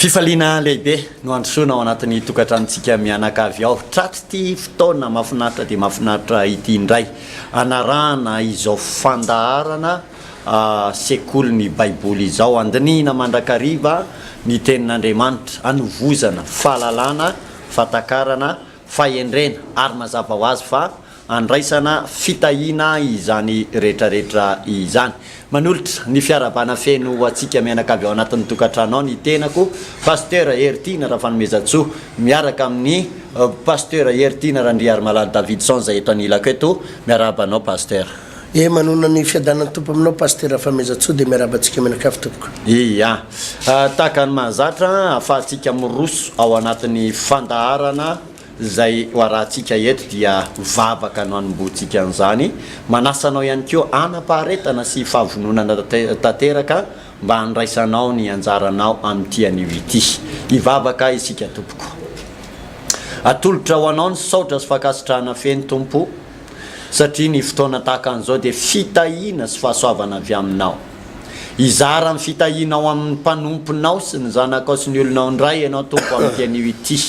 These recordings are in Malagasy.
Fifaliana lehibe no handrosoana ao anatin'ny tokantranontsika mianakavy ao. Tratr'ity fotoana mahafinaritra dia mahafinaritra ity indray hanarahana izao fandaharana sekolin'ny Baiboly izao. Handinihina mandrakariva ny Tenin'Andriamanitra, hanovozana fahalalana, fahatakarana, fahendrena ary mazava ho azy fa Andraisana fitahiana izany rehetrarehetra izany. Manolotra ny fiarahabana feno ho antsika mianakavy ao anatin'ny tokantrano ao ny tenako, Pasteur Heritiana Rafanomezantsoa, miaraka amin'ny Pasteur Heritiana Randriarimalala Davidson izay eto anilako eto. Miarahaba anao Pasteur. Ee, manonona ny fiadanan'ny Tompo aminao Pasteur Rafanomezantsoa dia miarahaba antsika mianakavy tompoko. Ia. Tahaka ny mahazatra, ahafahantsika miroso ao anatin'ny fandaharana Izay ho arahantsika eto dia vavaka no hanombohantsika an'izany. Manasa anao ihany koa hanam-paharetana sy fahavononana tanteraka mba handraisanao ny anjaranao amin'ity anio ity. Hivavaka isika tompoko. Atolotra ho anao ny saotra sy fankasitrahana feno Tompo satria ny fotoana tahaka an'izao dia fitahiana sy fahasoavana avy aminao. Hizara ny fitahianao amin'ny mpanomponao sy ny zanakao sy ny olonao indray Ianao Tompo amin'ity anio ity,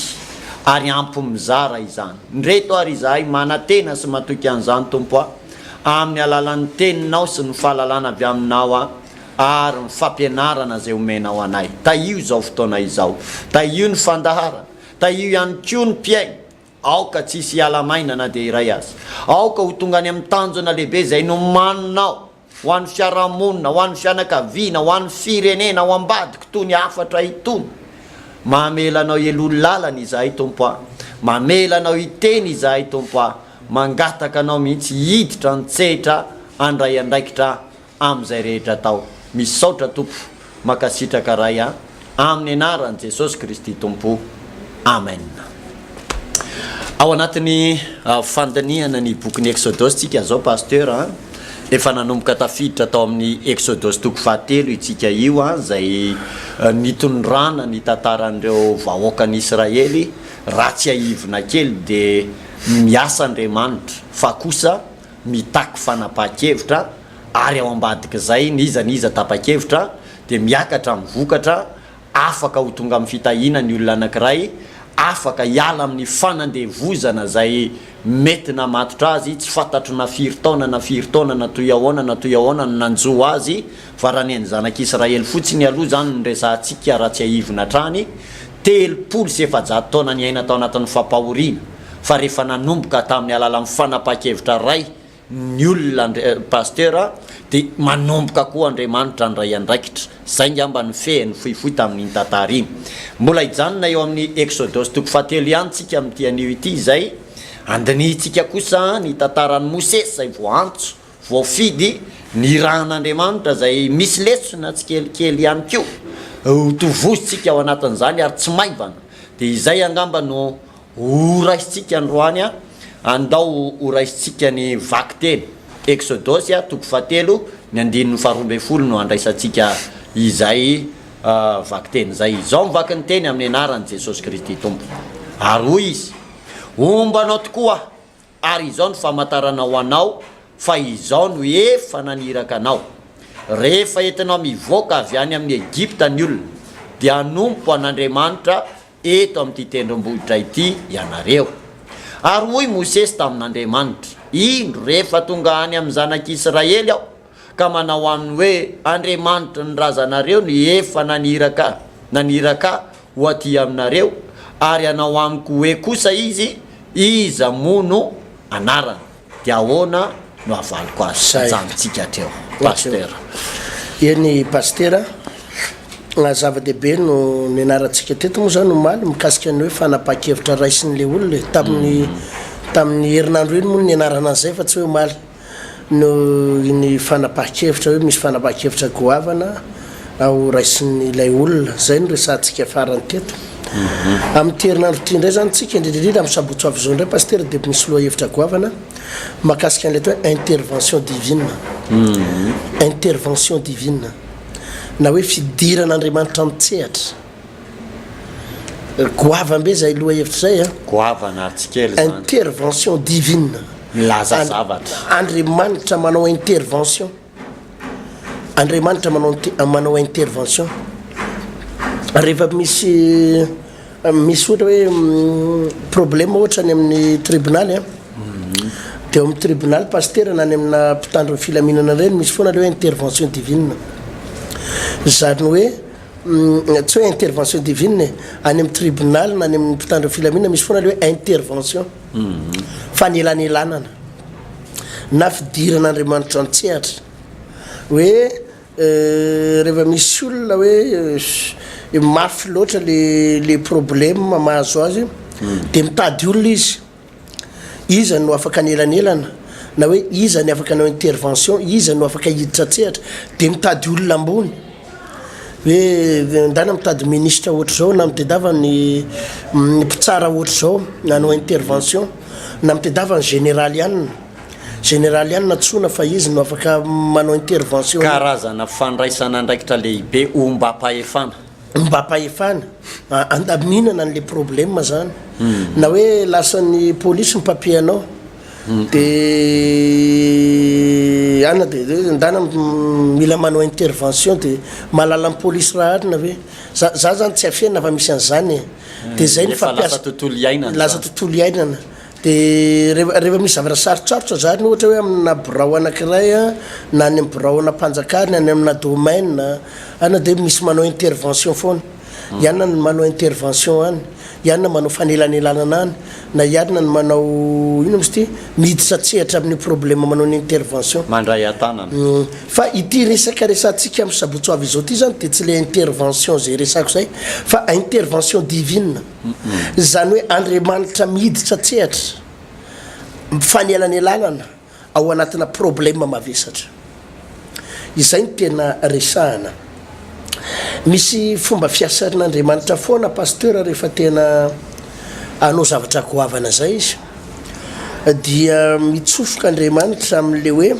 ary ampy mizara izany. Ndreto ary izahay manantena sy matoky an'izany Tompo a, amin'ny alalan'ny Teninao sy ny fahalalana avy Aminao a, ary ny fampianarana izay omenao anay. Tahio izao fotoana izao. Tahio ny fandaharana. Tahio ihany koa ny mpihaino. Aoka tsy hisy hiala maina na dia iray aza. Aoka ho tonga any amin'ny tanjona lehibe izay nomaninao. ho an'ny fiarahamonina, ho an'ny fianakaviana, ho an'ny firenena, ao ambadiko itony hafatra itony. Mamela Anao heloha lalana izahay Tompo a! Mamela Anao hiteny izahay Tompo a! Mangataka Anao mihitsy hiditra an-tsehitra handray andraikitra amin'izay rehetra atao. Misaotra Tompo. Mankasitraka Ray a! Amin'ny anaran'i Jesosy Kristy Tompo. Amen. Ao anatin'ny fandinihana ny bokin'ny Eksodosy tsika zao Pasteur a, efa nanomboka tafiditra tao amin'ny Eksodosy toko fahatelo itsika io a, izay nitondrana ny tantaran'ireo vahoakan'i Israely, raha tsiahivina kely dia miasa Andriamanitra fa kosa mitaky fanapahan-kevitra ary ao ambadik'izay n'iza n'iza tapa-kevitra dia miakatra ny vokatra, afaka ho tonga amin'ny fitahiana ny olona anankiray, afaka hiala amin'ny fanandevozana izay mety namatotra azy, tsy fantatro na firy taona na firy taona na toy ahoana na toy ahoana no nanjo azy, fa raha ny an'ny zanak'Israely fotsiny aloha izany no resahantsika raha tsiahivina hatrany, 430 taona niaina tao anatin'ny fampahoriana, fa rehefa nanomboka tamin'ny alalan'ny fanapahan-kevitra iray ny olona Andre Pasteur dia manomboka koa Andriamanitra handray andraikitra. Zay ngamba no fehiny fohifohy tamin'iny tantara iny. Mbola hijanona eo amin'ny Eksodosy toko fahatelo ihany tsika amin'ity anio ity izay handinihintsika kosa ny tantaran'i Mosesy izay voaantso, voafidy, nirahan'Andriamanitra izay misy lesona tsikelikely ihany koa ho tovozintsika ao anatin'izany ary tsy maivana. Dia izay angamba no Ho raisintsika androany, andao ho raisintsika ny vakiteny, Eksodosy toko fahatelo, ny andininy faharoa ambin'ny folo no handraisantsika izay vakiteny izay. Izao mivaky ny teny amin'ny anaran'i Jesosy Kristy Tompo. Ary hoy Izy, Homba anao tokoa Aho, ary izao no famantarana ho anao fa Izaho no efa naniraka anao. Rehefa entinao mivoaka avy any amin'i Egypta ny olona, dia hanompo an'Andriamanitra eto amin'ity tendrombohitra ity ianareo. Ary hoy Mosesy tamin'Andriamanitra, Indro, rehefa tonga any amin'ny zanak'Israely aho, ka manao aminy hoe, Andriamanitry ny razanareo no efa naniraka naniraka ahy ho aty aminareo, ary hanao amiko hoe kosa izy, Iza moa no anarany? Dia ahoana no havaliko azy? Zay. Ajanontsika hatreo Pasteur. Eny Pasitera a, zava-dehibe no nianarantsika teto moa zany omaly mikasika ny hoe fanapahan-kevitra raisin'ilay olona e, tamin'ny tamin'ny herinandro iny moa no nianarana an'izay fa tsy hoe omaly no iny fanapahan-kevitra hoe misy fanapahan-kevitra goavana ho raisin'ilay olona, zay no resahantsika farany teto. Amin'ity herinandro ity indray zany tsika, indrindra indrindra amin'ny sabotsy ho avy izao indray Pasitera dia misy lohahevitra goavana mahakasika an'ilay atao hoe intervention divine. Intervention divine na hoe fidiran'Andriamanitra an-tsehatra. Goavam-be izay lohahevitra izay a. Goavana ary tsy kely izany. Intervention divine. Milaza zavatra. Andriamanitra manao intervention. Andriamanitra manao manao intervention. Rehefa misy misy ohatra hoe problème ohatra any amin'ny tribonaly an, de ao amin'ny tribonaly pasitera na any amina mpitandro ny filaminana ireny misy foana le hoe intervention divine. Zany hoe tsy hoe intervention divine e, any amin'ny tribonaly na any amin'ny mpitandro ny filaminana misy foana le hoe intervention, fanelanelanana na fidiran'Andriamanitra an-tsehatra hoe Rehefa misy olona hoe mafy loatra le le problème mahazo azy de mitady olona izy, iza no afaka anelanelana na hoe iza ny afaka hanao intervention, iza no afaka hiditra an-tsehatra, de mitady olona ambony hoe ndana mitady ministra ohatr'izao na mitedava ny mpitsara ohatr'izao hanao intervention na mitedava ny général ihany. Général ihany nantsoina fa izy no afaka manao intervention. Karazana fandraisana andraikitra lehibe ombam-pahefana. Ombam-pahefana, andaminana an'le problème zany. Na hoe lasan'ny polisy ny papier anao, de ana de ndana mila manao intervention de mahalala ny polisy raha arina ve? Za za zany tsy afenina fa misy an'zany e. De zay ny Efa lasa fampiasa. tontolo iainana Lasa zany. tontolo iainana. Dia rehefa rehefa misy zavatra sarotsarotra zany ohatra hoe amina birao anakiray a, na any amin'ny biraona mpanjakana, any amina domaine any dia misy manao intervention foana, i anona no manao intervention any, i anona manao fanelanelanana any, na i anona no manao inona moa izy ity, miditra an-tsehatra amin'io problème manao ny intervention. Mandray an-tanana. Fa ity resaka resahantsika amin'ny sabotsy ho avy izao ity zany dia tsy ilay intervention izay resahako izay fa intervention divine. Izany hoe Andriamanitra miditra an-tsehatra, mifanelanelanana ao anatina problème mavesatra. Izay no tena resahana. Misy fomba fiasan'Andriamanitra foana Pasteur rehefa tena hanao zavatra goavana izay izy dia mitsofoka Andriamanitra amin'ilay hoe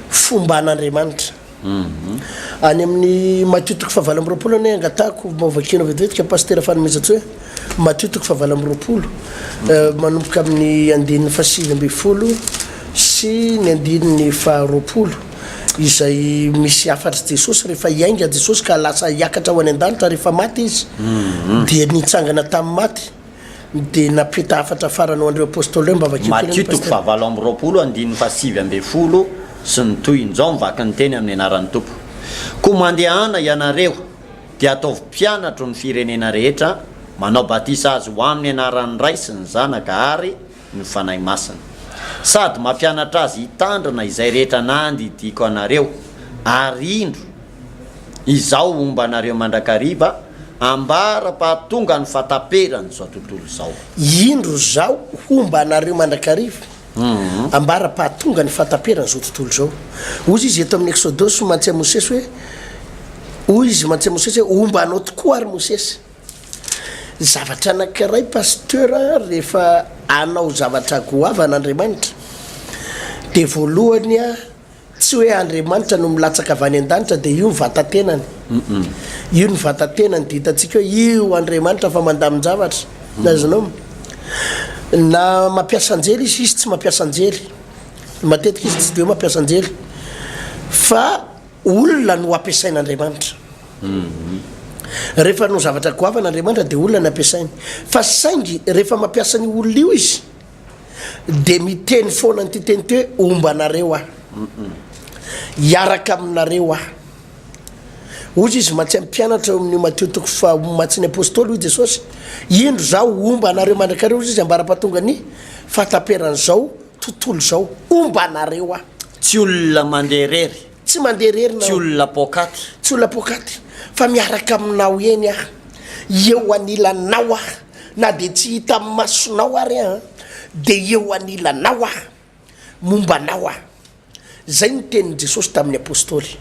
fomban'Andriamanitra. Any amin'ny Matio toko fahavalo amby 20 anie angatahako mba hovakiana vetivetiky Pasitera Fanomezantsoa e. Matio toko fahavalo amby 20 manomboka amin'ny andininy faha-19 sy ny andininy faha-20 izay misy hafatr'i Jesosy rehefa hiainga Jesosy ka lasa hiakatra ho any an-danitra rehefa maty izy dia nitsangana tamin'ny maty. Dia nampita hafatra farany ho an'ireo apostoly ireo mba vakio kely Matio toko fahavalo amby 20 andininy faha-19 sy ny tohiny. Izao mivaky ny teny amin'ny anaran'ny Tompo. Koa mandehana ianareo, dia ataovy mpianatro ny firenena rehetra, manao batisa azy ho amin'ny anaran'ny Ray sy ny Zanaka ary ny Fanahy Masina. Sady mampianatra azy hitandrina izay rehetra nandidiako anareo, ary indro, Izaho homba anareo mandrakariva, ambara-pahatonga ny fahataperan'izao tontolo izao. Indro Izaho homba anareo mandrakariva, ambara-pahatonga ny fahataperan'izao tontolo izao. Hoy Izy eto amin'ny Eksodosy mantsy amin'i Mosesy hoe, hoy Izy mantsy amin'i Mosesy hoe, Homba anao tokoa ary Mosesy. Zavatra anankiray Pasteur rehefa hanao zavatra goavana Andriamanitra, dia voalohany Tsy hoe Andriamanitra no milatsaka avy any an-danitra dia io ny vata-tenany. Io ny vata-tenany dia hitantsika hoe io Andriamanitra fa mandamin-javatra. Azonao? Na mampiasa anjely izy, izy tsy mampiasa anjely. Matetika izy tsy dia hoe mampiasa anjely. Fa olona no ampiasain'Andriamanitra. Rehefa hanao zavatra goavana Andriamanitra dia olona no ampiasainy. Fa saingy rehefa mampiasa an'io olona io izy, dia miteny foana an'ity teny ity hoe homba anareo aho, hiaraka aminareo aho. Hoy izy mantsy amin'ny mpianatra eo amin'io Matio toko faha mantsy ny apostoly hoy Jesosy, indro zaho homba anareo mandrakariva hoy izy ambara-pahatonga ny fahataperan'izao tontolo izao, homba anareo aho. Tsy olona mandeha irery. Tsy mandeha irery Tsy olona poakaty. Tsy olona poakaty fa miaraka aminao eny aho, eo anilanao aho. Na dia tsy hita amin'ny masonao ary aho, dia eo anilanao aho, momba anao aho. Izay no tenin'i Jesosy tamin'ny apostoly.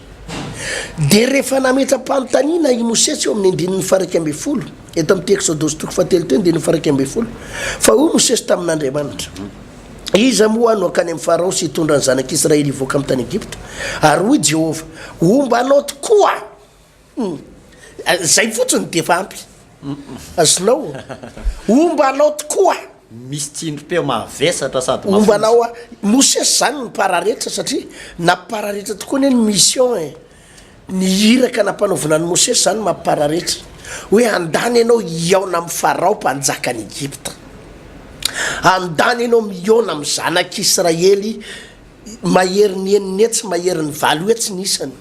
Dia rehefa nametra-panontaniana i Mosesy eo amin'ny andininy faha-11, eto amin'ity Eksodosy toko fahatelo ity, andininy faha-11, fa hoy Mosesy tamin'Andriamanitra, Iza moa aho no hankany amin'i Farao sy hitondra ny zanak'Israely hivoaka amin'ny tany Egypta? Ary hoy Jehovah, Homba anao tokoa aho. Hum. Zay fotsiny dia efa ampy. Azonao? Homba anao tokoa aho. Misy tsindrim-peo mavesatra sady Homba mafonja. anao aho. Mosesy zany no mpararetra satria nampararetra tokoa anie ny mission e. Ny iraka nampanaovina an'i Mosesy zany mampararetra. Hoe andany ianao hihaona amin'i Farao mpanjakan'i Egypta. Andany ianao mihaona amin'ny zanak'Israely maherin'ny enina hetsy, maherin'ny valo hetsy ny isany.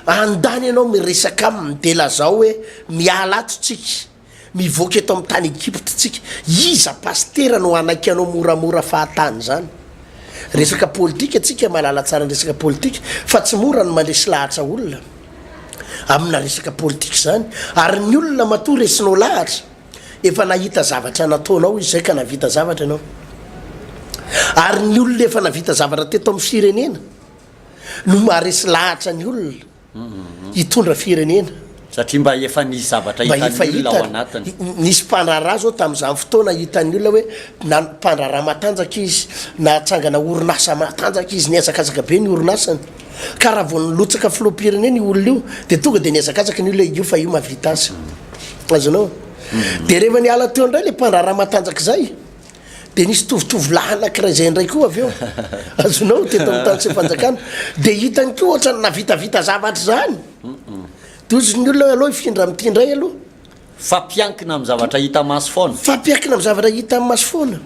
Andany ianao miresaka aminy dia lazao hoe miala ato tsika, mivoaka eto amin'ny tany Egypta tsika. Iza pasitera no hanaiky anao moramora fahatany izany? Resaka politika tsika mahalala tsara ny resaka politika fa tsy mora ny mandresy lahatra olona amina resaka politika izany ary ny olona matoa resinao lahatra efa nahita zavatra nataonao izy zay ka navita zavatra ianao ary ny olona efa navita zavatra teto amin'ny firenena no maharesy lahatra ny olona hitondra firenena. Satria mba efa nisy zavatra Mba efa hitan'ny olona ao hitany. anatiny. Nisy mpandraharaha zao tamin'izany fotoana hitan'ny olona hoe na mpandraharaha matanjaka izy, nahatsangana orinasa matanjaka izy, nihazakazaka be ny orinasany. Ka raha vao nilotsaka filoham-pirenena io olona io dia tonga dia nihazakazaka ny olona hoe io fa io mahavita azy. Azonao? Dia rehefa niala teo indray ilay mpandraharaha matanjaka izay, Dia nisy tovotovolahy anankiray izay indray koa avy eo, azonao, teto amin'ny tany sy fanjakana, dia hitany koa ohatran'ny nahavitavita zavatra izany. Dia hozy ny olona hoe aleo hifindra amin'ity indray aloha. Fampiankina amin'ny zavatra hita maso foana. Fampiankina amin'ny zavatra hita maso foana.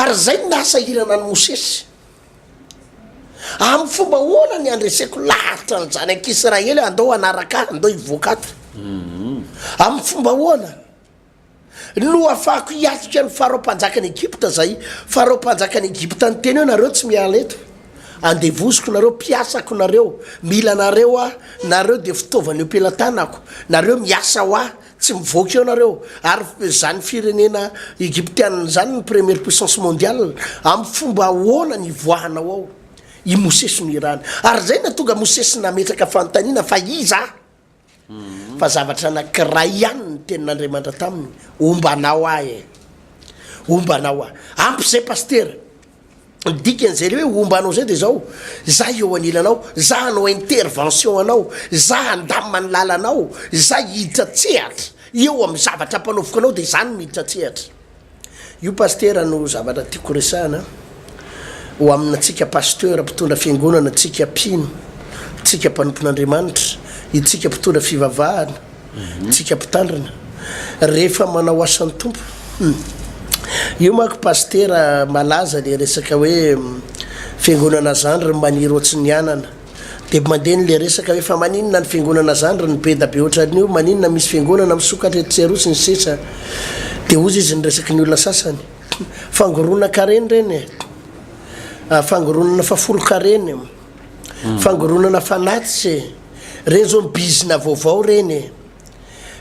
Ary izay no nahasahirana an'i Mosesy. Amin'ny fomba ahoana ny handreseko lahatra ny zanak'Israely handao hanaraka ahy, handao hivoaka ato? Amin'ny fomba ahoana? No hafahako hiatrika an'i Farao mpanjakan'i Egypta izay Farao mpanjakan'i Egypta niteny hoe, Nareo tsy miala eto. Andevoziko nareo, mpiasako nareo, mila anareo aho, nareo dia fitaovana eo am-pelatanako, nareo miasa ho ahy, tsy mivoaka eo nareo. Ary izany firenena Egyptiana izany ny première puissance mondiale, amin'ny fomba ahoana ny hivoahanao ao? I Mosesy no irany. Ary izay no nahatonga Mosesy nametraka fanontaniana fa iza aho? Fa zavatra anankiray ihany ny tenin'Andriamanitra taminy, homba anao aho e! Homba anao aho. Ampy izay pasitera. Ny dikan'izay le hoe homba anao izay dia izao, za eo anilanao, za hanao intervention anao, za handamina ny lalanao, za hiditra an-tsehatra eo amin'ny zavatra ampanaoviko anao dia za no miditra an-tsehatra. Io Pasitera no zavatra tiako resahana ho amina tsika Pasteur mpitondra fiangonana tsika mpino tsika mpanompon'Andriamanitra itsika mpitondra fivavahana tsika mpitandrina rehefa manao asan'ny Tompo hum io manko Pasitera malaza le resaka hoe fiangonana zandry maniry ohatry ny anana Dia mandeha ny le resaka hoe fa maninona ny fiangonana zandry no be da be ohatran'io, maninona misy fiangonana misokatra etsy sy eroa sy ny sisa. Dia hozy izy ny resaky ny olona sasany, fangoronan-karena ireny e, fangoronana fahafolon-karena e, fangoronana fanatitra e, ireny zao ny bizina vaovao ireny e.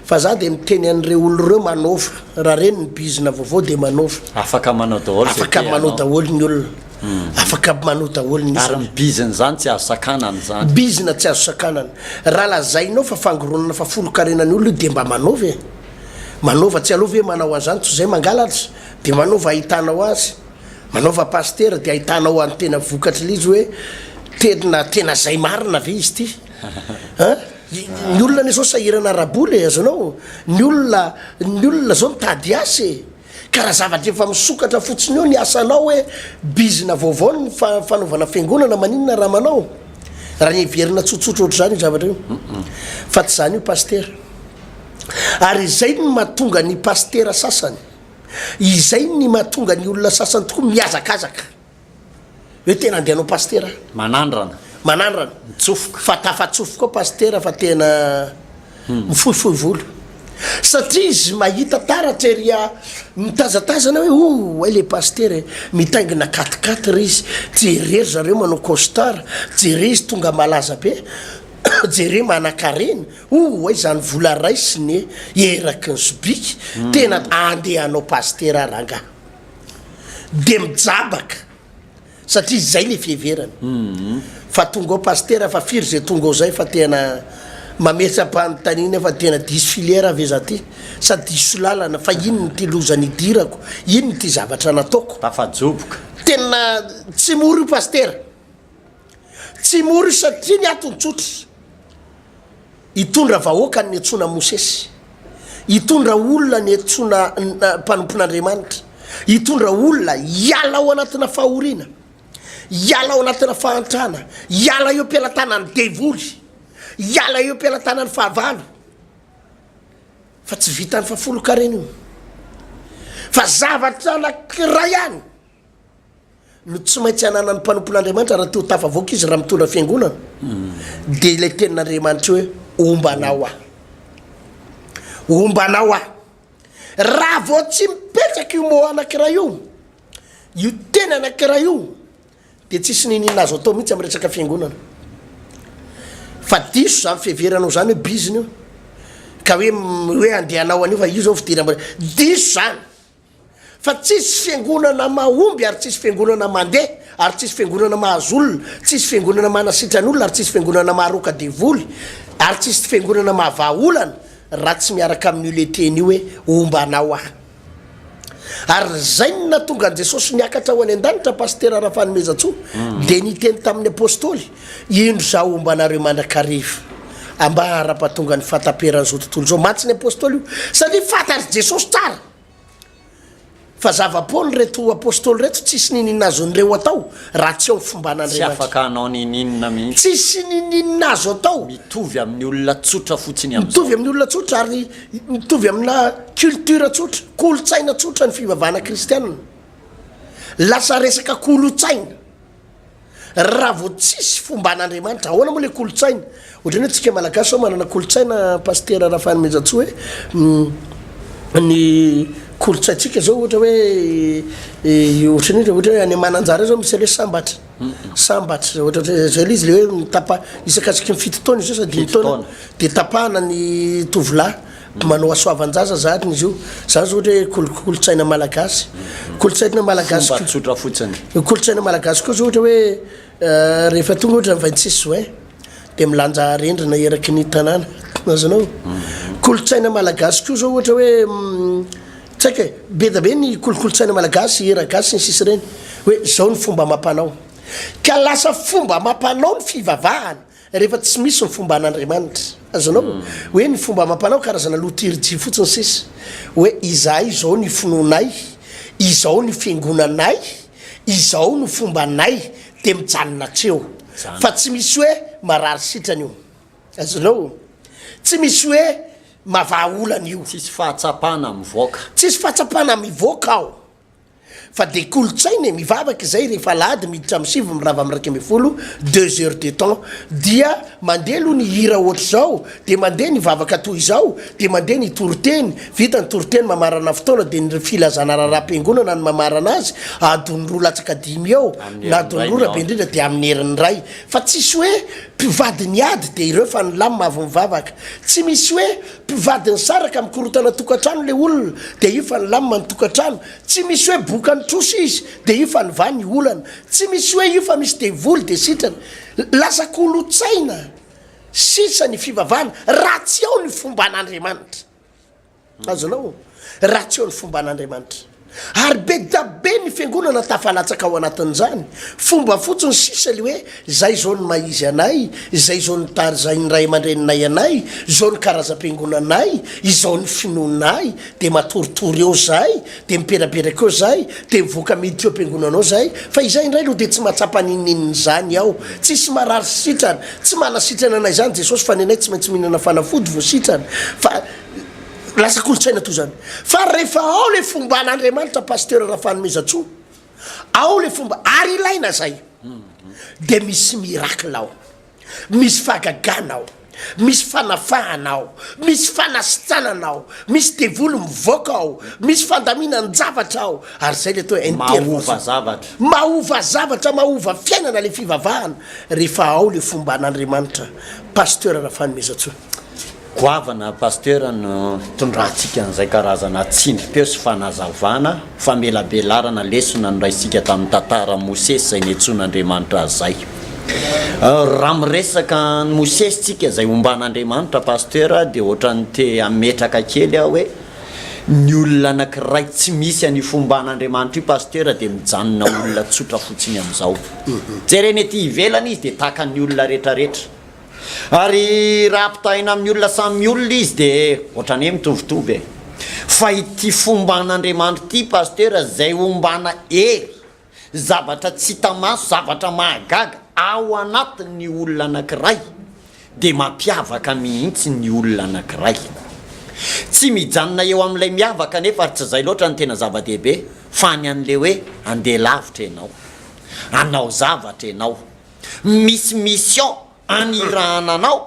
Fa za dia miteny an'ireo olona ireo manaova, raha reny ny bizina vaovao dia manaova. Afaka manao daholo izay Afaka te manao hanao. daholo ny olona. Afaka manao daholo ny Ary isany. ny bizina izany tsy azo sakanana izany. Bizina tsy azo sakanana. Raha lazainao fa fangoronana fa folon-karena ny olona io dia mba manaova e. Manaova tsy aleo ve manao an'izany toy izay mangalatra? Dia manaova ahitanao azy. Manaova pasitera dia ahitanao an'ny tena vokatr'ilay izy hoe tena tena zay marina ve izy ity? An? Ny olona anie zao sahirana ara-bola e, azonao? Ny olona, ny olona zao mitady asa e! Ka raha zavatra efa misokatra fotsiny eo ny asanao hoe bizina vaovao ny fanaovana fiangonana maninona raha manao? Raha ny heverina tsotsotra ohatr'izany io zavatra io. Fa tsy izany io pasitera. Ary izay no mahatonga ny pasitera sasany, izay ny mahatonga ny olona sasany tokoa mihazakazaka. Hoe tena andeha hanao pasitera aho. Manandrana. Manandrana. Mitsofoka. Fa tafatsofoka ao pasitera fa tena mifohifohy volo. Satria izy mahita taratra ery a mitazatazana hoe oh hay le pasitera e, mitaingina quatre quatre izy, jere ry zareo manao costard, jere izy tonga malaza be, jere manankarena, oh hay zany vola raisiny e, eraky ny sobiky, tena andeha hanao pasitera rangaha. de mijabaka satria zay le fiheverana fa tonga ao pasitera fa firy zay tonga ao zay fa tena mametsa-panontaniana fa tena diso filière ve za ty sa diso lalana fa inona ty loza nidirako inona ty zavatra nataoko Tafajoboka. Tena tsy mora io pasitera tsy mora io satria ny antony tsotra Hitondra vahoaka ny niantsoana Mosesy. Hitondra olona niantsoana mpanompon'Andriamanitra. Hitondra olona hiala ao anatina fahoriana, hiala ao anatina fahantrana, hiala eo am-pelatanan'ny devoly, hiala eo am-pelatanan'ny fahavalo. Fa tsy vitan'ny fahafolon-karena io. Fa zavatra anankiray ihany no tsy maintsy ananan'ny mpanompon'Andriamanitra raha te ho tafavoaka izy raha mitondra fiangonana, dia ilay tenin'Andriamanitra hoe homba anao aho. Homba anao aho. Raha vao tsy mipetraka io mot anankiray io, io teny anankiray io, Dia tsisy niniana azo atao mihitsy amin'ny resaka fiangonana. Fa diso izany fiheveranao izany hoe bizina io. Ka hoe hoe andeha hanao an'io fa io izao fidiram-bola. Diso izany. Fa tsisy fiangonana mahomby ary tsisy fiangonana mandeha ary tsisy fiangonana mahazo olona, tsisy fiangonana manasitrana olona ary tsisy fiangonana maharoaka devoly ary tsisy fiangonana mahavaha olana raha tsy miaraka amin'io le teny io hoe homba anao aho. Ary zay no nahatonga an'i Jesosy niakatra ho any an-danitra, Pasitera Rafanomezantsoa, dia niteny tamin'ny Apostoly, Indro Izaho homba anareo mandrakariva, ambara-pahatonga ny fahataperan'izao tontolo izao. Mantsy ny Apostoly io, satria fantatr'i Jesosy tsara fa zava-poana ireto Apostoly ireto, tsisy niniana azon'ireo atao raha tsy ao ny fomban'Andriamanitra. Tsy afaka hanao niniana mihitsy. Tsisy niniana azo atao. Mitovy amin'ny olona tsotra fotsiny amin'izao. Mitovy amin'ny olona tsotra ary Mitovy amina culture tsotra, kolontsaina tsotra ny fivavahana kristianina. Lasa resaka kolontsaina. Raha vao tsisy fomban'Andriamanitra, ahoana moa le kolontsaina? Ohatran'ny hoe tsika malagasy zao manana kolontsaina Pasitera Rafanomezantsoa hoe ny kolontsaintsika zao ohatra hoe ohatran'ny hoe ohatra hoe any Mananjary zao misy an'le hoe sambatra. Sambatra, ohatra hoe zay le izy le hoe mitapa isakasiky ny fito taona izy io sa dimy taona de tapahana ny tovolahy manao hasoavan-jaza zany izy io, zany zao ohatra hoe kolo- kolontsaina malagasy, kolontsaina malagasy Fomba tsotra fotsiny. Kolontsaina malagasy koa zao ohatra hoe rehefa tonga ohatra ny 26 juin de milanja arendrina eraky ny tanàna, azonao? Kolontsaina malagasy koa zao ohatra hoe Tsy haiko e, be dia be ny kolokolontsaina malagasy, hira gasy sy ny sisa ireny, hoe zao ny fomba amam-panao. Ka lasa fomba amam-panao ny fivavahana rehefa tsy misy ny fomban'Andriamanitra. Azonao? Hoe ny fomba amam-panao karazana lotirjia fotsiny sisa. Hoe izahay izao ny finoanay, izao ny fiangonanay, izao no fombanay, dia mijanona hatreo. Fa tsy misy hoe marary sitrana io. Azonao? Tsy misy hoe mavaha olana io. Tsisy fahatsapana mivoaka. Tsisy fahatsapana mivoaka ao. Fa dia kolontsaina e, mivavaka izay rehefa alahady miditra amin'ny sivy mirava amin'ny 11, deux heures de temps, dia mandeha aloha ny hira ohatr'izao, dia mandeha ny vavaka toy izao, dia mandeha ny toriteny, vita ny toriteny mamarana fotoana dia ny filazana raharaham-piangonana no mamarana azy, adiny roa latsaka dimy eo, na adiny roa raha be indrindra dia amin'ny herin'ny iray. Fa tsisy hoe mpivady niady dia ireo fa nilamina avy mivavaka. Tsy misy hoe mpivady nisaraka mikorontana tokantrano le olona dia io fa nilamina ny tokantrano. Tsy misy hoe boka nitrosa izy dia io fa nivaha ny olana. Tsy misy hoe io fa misy devoly dia sitrana. Lasa kolotsaina sisa ny fivavahana raha tsy ao ny fomban'Andriamanitra. Azonao? Raha tsy eo ny fomban'Andriamanitra. Ary be da be ny fiangonana tafalatsaka ao anatin'izany. Fomba fotsiny sisa le hoe zay zao ny maha izy anay, izay zao ny tarizain'ny ray aman-dreninay anay, izao ny karazam-piangonanay, izao ny finoanay, de matoritory eo zay, de miperaperaka eo zay, de mivoaka miditra eo am-piangonana ao zay, fa izay indray aloha de tsy mahatsapa n'inon'inona izany ao. Tsisy marary sitrana, tsy manasitrana anay izany Jesosy fa ny anay tsy maintsy mihinana fanafody vao sitrana. Fa Lasa kolontsaina toy izany. Fa rehefa ao le fomban'Andriamanitra Pasteur Rafanomezantsoa, ao le fomba, ary ilaina zay, de misy miracle ao, misy fahagagana ao, misy fanafahana ao, misy fanasitranana ao, misy devoly mivoaka ao, misy fandaminan-javatra ao, ary zay le atao hoe intervention. Mahova zavatra. Mahova zavatra, mahova fiainana le fivavahana rehefa ao le fomban'Andriamanitra Pasteur Rafanomezantsoa. Goavana Pasteur no tondrantsika an'izay karazana tsindrim-peo sy fanazavana, famelabelarana lesona noraisintsika tamin'ny tantaran'i Mosesy izay niantsoan'Andriamanitra azy izay. Raha miresaka an'i Mosesy tsika izay omban'Andriamanitra Pasteur dia ohatran'ny te hametraka kely aho hoe ny olona anankiray tsy misy an'io fomban'Andriamanitra io Pasteur dia mijanona olona tsotra fotsiny amin'izao. Jerena ety ivelany izy dia tahaka ny olona rehetrarehetra. Ary raha ampitahaina amin'ny olona samy olona izy dia ohatran'ny hoe mitovitovy e. Fa ity fomban'Andriamanitra ity Pasteur izay ombana hery, zavatra tsy hita maso, zavatra mahagaga ao anatin'ny olona anankiray dia mampiavaka mihitsy ny olona anankiray. Tsy mijanona eo amin'ilay miavaka anefa ary tsy izay loatra no tena zava-dehibe fa ny an'ilay hoe andeha lavitra ianao. Hanao zavatra ianao. Misy mission anirahana anao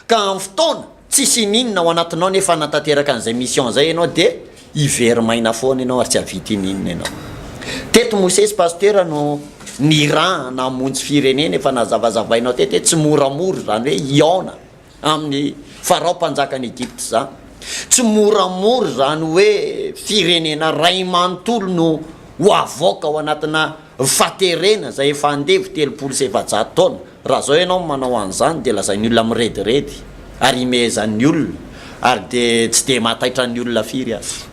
ka amin'ny fotoana tsisy ininona ao anatinao nefa hanatanteraka an'izay mission izay ianao dia hiveri-maina foana ianao ary tsy hahavita ininona ianao. Teto Mosesy Pasitera no nirahana hamonjy firenena efa nazavazavainao teto hoe tsy moramora izany hoe hihaona amin'i Farao mpanjakan'i Egypta izany. Tsy moramora izany hoe firenena iray manontolo no ho avoaka ao anatina faterena izay efa andevo 430 taona. Raha izao ianao no manao an'izany dia lazain'ny olona mirediredy ary imehezan'ny olona ary dia tsy dia mahataitra ny olona firy aza.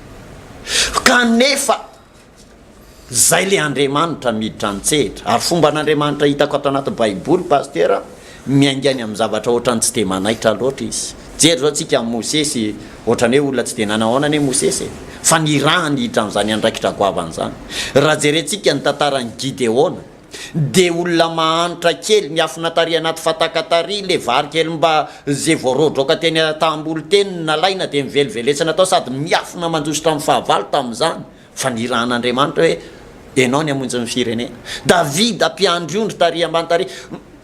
Kanefa Zay le Andriamanitra miditra an-tsehatra. Ary fomban'Andriamanitra hitako ato anaty baiboly Pasitera, miainga any amin'ny zavatra ohatran'ny tsy dia manaitra loatra izy. Jery zao tsika amin'i Mosesy, ohatran'ny hoe olona tsy dia nanahoana anie Mosesy e! Fa nirahany hiditra amin'izany andraikitra goavana izany. Raha jerentsika ny tantaran'i Gideona, dia olona mahantra kely, miafina tary anaty fataka tary, le vary kely mba ze voaroadraoka teny an-tamboly teny no nalaina dia nivelivelesina tao sady miafina mandositra amin'ny fahavalo tamin'izany. Fa nirahan'Andriamanitra hoe, Ianao ny hamonjy ny firenena. Davida mpiandry ondry tary ambany tary.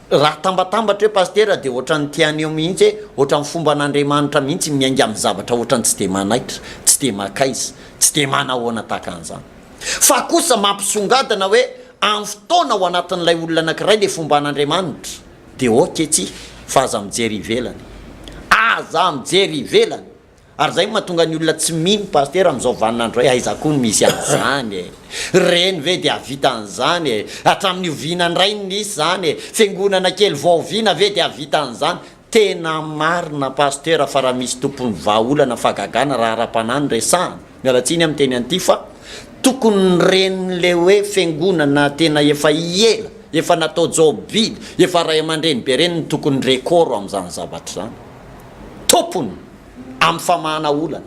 Raha atambatambatra eo Pasitera dia ohatran'ny te haneho mihitsy hoe ohatran'ny fomban'Andriamanitra mihitsy miainga amin'ny zavatra ohatran'ny tsy dia manaitra, tsy dia makaiza, tsy dia manahoana tahaka an'izany. Fa kosa mampisongadina hoe amin'ny fotoana ao anatin'ilay olona anankiray ilay fomban'Andriamanitra dia ok tsia fa aza mijery ivelany. Aza mijery ivelany. Ary zay no mahatonga ny olona tsy mino pasitera amin'izao vaninandro izao hoe aiza koa no misy an'izany e! Ireny ve dia hahavita an'izany e! Hatramin'ny oviana indray no nisy izany e! Fiangonana kely vao oviana ve dia hahavita an'izany? Tena marina pasitera fa raha misy tompon'ny vahaolana fahagagana raha ara-panahy no resahana, miala tsiny aho miteny an'ity fa tokony ny renin'ilay hoe fiangonana tena efa ela, efa natao jobily, efa ray aman-dreny be ireny no tokony record amin'izany zavatra izany. Tompony amin'ny famahana olana.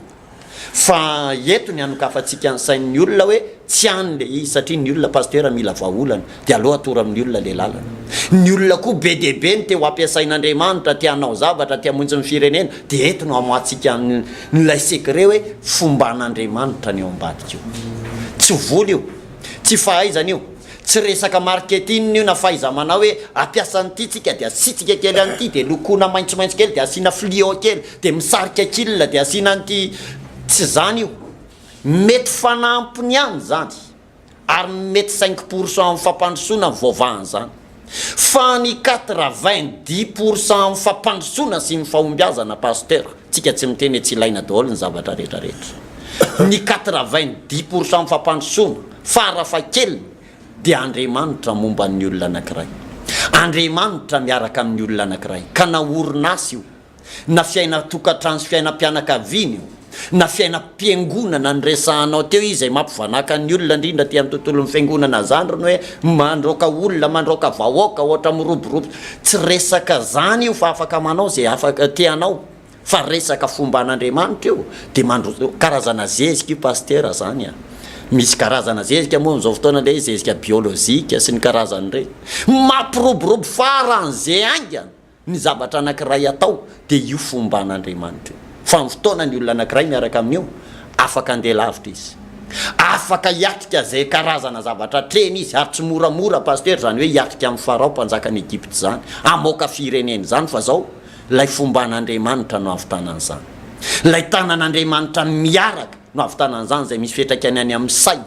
Fa eto ny hanokafantsika ny sain'ny olona hoe tsy any le izy satria ny olona pasteur mila vahaolana dia aleo atoro amin'ny olona le lalana. Ny olona koa be dia be no te ho ampiasain'Andriamanitra, te hanao zavatra, te hamonjy ny firenena dia eto no hamoahantsika an'ilay secret hoe fomban'Andriamanitra ny ao ambadika io. Tsy vola io, tsy fahaizana io. Tsy resaka marketing io na fahaiza-manao hoe hampiasa an'ity tsika dia asiantsika kely an'ity dia lokoina maitsomaitso kely dia asiana fluo kely dia misarika kil dia asiana an'ity, tsy izany io. Mety fanampiny ihany izany ary mety cinq pour cent amin'ny fampandrosoana ny voavahan'izany. Fa ny quatre vingt dix pour cent amin'ny fampandrosoana sy ny fahombiazana Pasteur, tsika tsy miteny hoe tsy ilaina daholo ny zavatra rehetra rehetra. Ny quatre vingt dix pour cent amin'ny fampandrosoana, fara fahakeliny, dia Andriamanitra momba ny olona anankiray. Andriamanitra miaraka amin'ny olona anankiray. Ka na orinasa io, na fiainan-tokantrano sy fiainam-pianakaviana io, na fiainam-piangonana niresahanao teo izy izay mampivanàka ny olona indrindra aty amin'ny tontolon'ny fiangonana zany ry ny hoe mandroaka olona, mandroaka vahoaka, ohatra miroborobo, tsy resaka zany io fa afaka manao izay afaka te hanao fa resaka fomban'Andriamanitra io dia mandro karazana zezika io pasitera zany a, misy karazana zezika moa amin'izao fotoana le zezika biolojika sy ny karazany ireny, mampiroborobo faran'izay haingana. Ny zavatra anankiray atao dia io fomban'Andriamanitra io. Fa ny fotoana ny olona anankiray miaraka amin'io, afaka handeha lavitra izy. Afaka hiatrika izay karazana zavatra atrehiny izy, ary tsy moramora Pasteur izany hoe hiatrika amin'i Farao mpanjakan'i Egypta izany, hamoaka firenena izany, fa izao, ilay fomban'Andriamanitra no hahavitana an'izany. Ilay tanan'Andriamanitra miaraka no hahavitana an'izany, izay misy fiantraikany any amin'ny saina.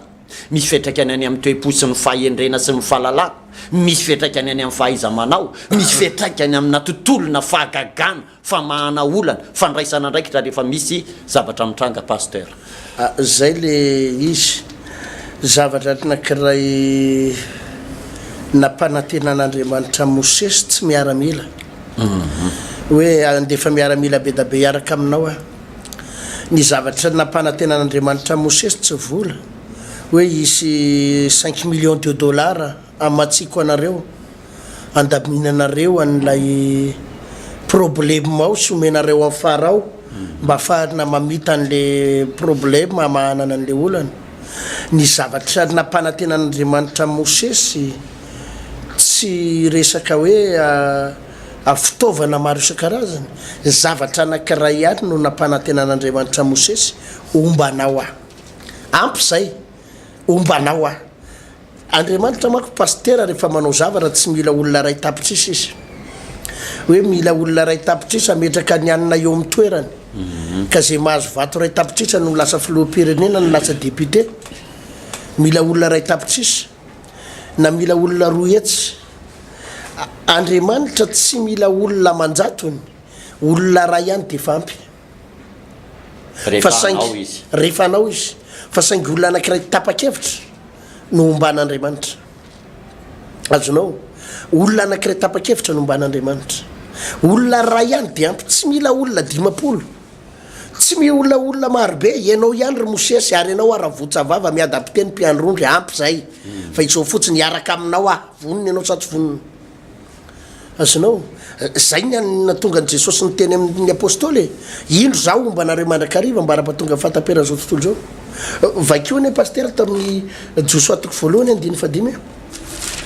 Misy fiantraikany any amin'ny toe-po sy ny fahendrena sy ny fahalalana, misy fiantraikany any amin'ny fahaiza-manao, misy fiantraikany amina tontolona fahagagana, famahana olana, fandraisana andraikitra rehefa misy zavatra mitranga Pasteur. Zay le izy. Zavatra anakiray nampanantenan'Andriamanitra an'i Mosesy tsy miaramila. Hoe handefa miaramila bedabe hiaraka aminao aho. Ny zavatra nampanantenan'Andriamanitra an'i Mosesy tsy vola, hoe hisy cinq millions de dollars hamatsiako anareo, handaminanareo an'ilay problème ao sy omenareo an'i Farao mba hahafahana mamita an'ilay problème hamahanana an'ilay olana. Ny zavatra nampanantenan'Andriamanitra an'i Mosesy tsy resaka hoe. Fitaovana maro isan-karazany, zavatra anankiray ihany no nampanantenan'Andriamanitra Mosesy, Homba anao Aho. Ampy izay, homba anao Aho. Andriamanitra manko pasitera rehefa manao zavatra tsy mila olona iray tapitrisa izy. Hoe mila olona iray tapitrisa hametraka ny anona eo amin'ny toerany. Ka izay mahazo vato iray tapitrisa no lasa filoham-pirenena no lasa député. Mila olona iray tapitrisa. Na mila olona 200. Andriamanitra tsy mila olona aman-jatony, olona iray ihany dia efa ampy. Rehefa hanao izy. Rehefa hanao izy. Fa saingy olona anankiray tapa-kevitra no homban'Andriamanitra. Azonao? Olona anankiray tapa-kevitra no homban'Andriamanitra. Olona iray ihany dia ampy. Tsy mila olona 50. Tsy mila olona marobe. Ianao ihany ry Mosesy, ary ianao aho Ravotsavava, miadam-piteny, mpiandry ondry, ampy izay. Fa izao fotsiny, hiaraka aminao aho. Vonona ianao sa tsy vonona? Azonao? Zay ny an nahatonga an'i Jesosy niteny amin'ny Apostoly e, Indro Zaho homba anareo mandrakariva ambara-pahatonga ny fahataperan'izao tontolo izao. Vakio anie Pasitera tamin'ny Josoa toko voalohany andininy fahadimy e.